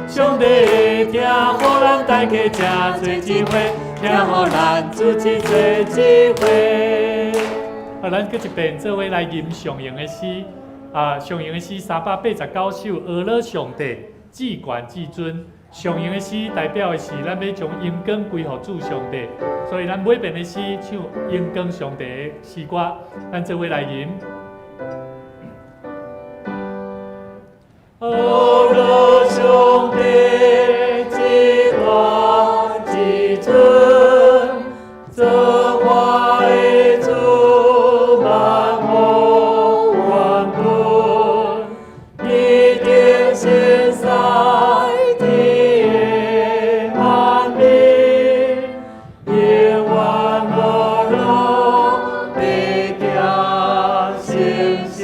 Speaker 2: 上帝的疼，予咱大家吃做一伙，疼予咱做一做一伙。好，咱閣一遍做伙來吟上用的詩，啊，上用的詩389首，呵咾上帝，至懸至尊。上用的詩代表的是咱欲將榮光歸予主上帝，所以咱每遍的詩唱榮光上帝的詩歌，咱做伙來吟。
Speaker 1: 呵咾上帝，至懸至尊，造化的主，萬王萬軍，一定先使天的安寧，永遠無老，必定成事。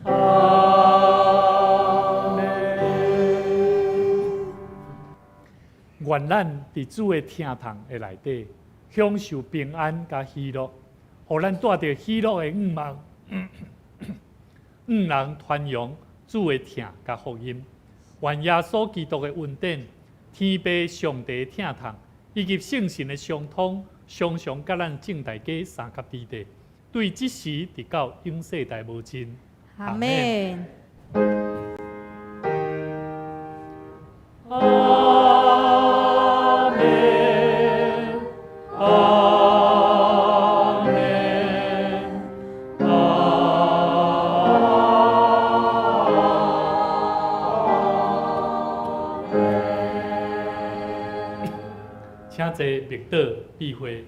Speaker 1: 阿們。
Speaker 2: 願咱佇主的疼痛的內底，享受平安佮喜樂，予咱帶著喜樂的向望，向人傳揚主的疼佮福音。願耶穌基督的恩典、天父上帝的疼痛，以及聖神的相通，常常佮咱眾大家相佮佇底，對這時直到永世代無盡。
Speaker 3: 阿們。
Speaker 2: 請坐默禱閉會。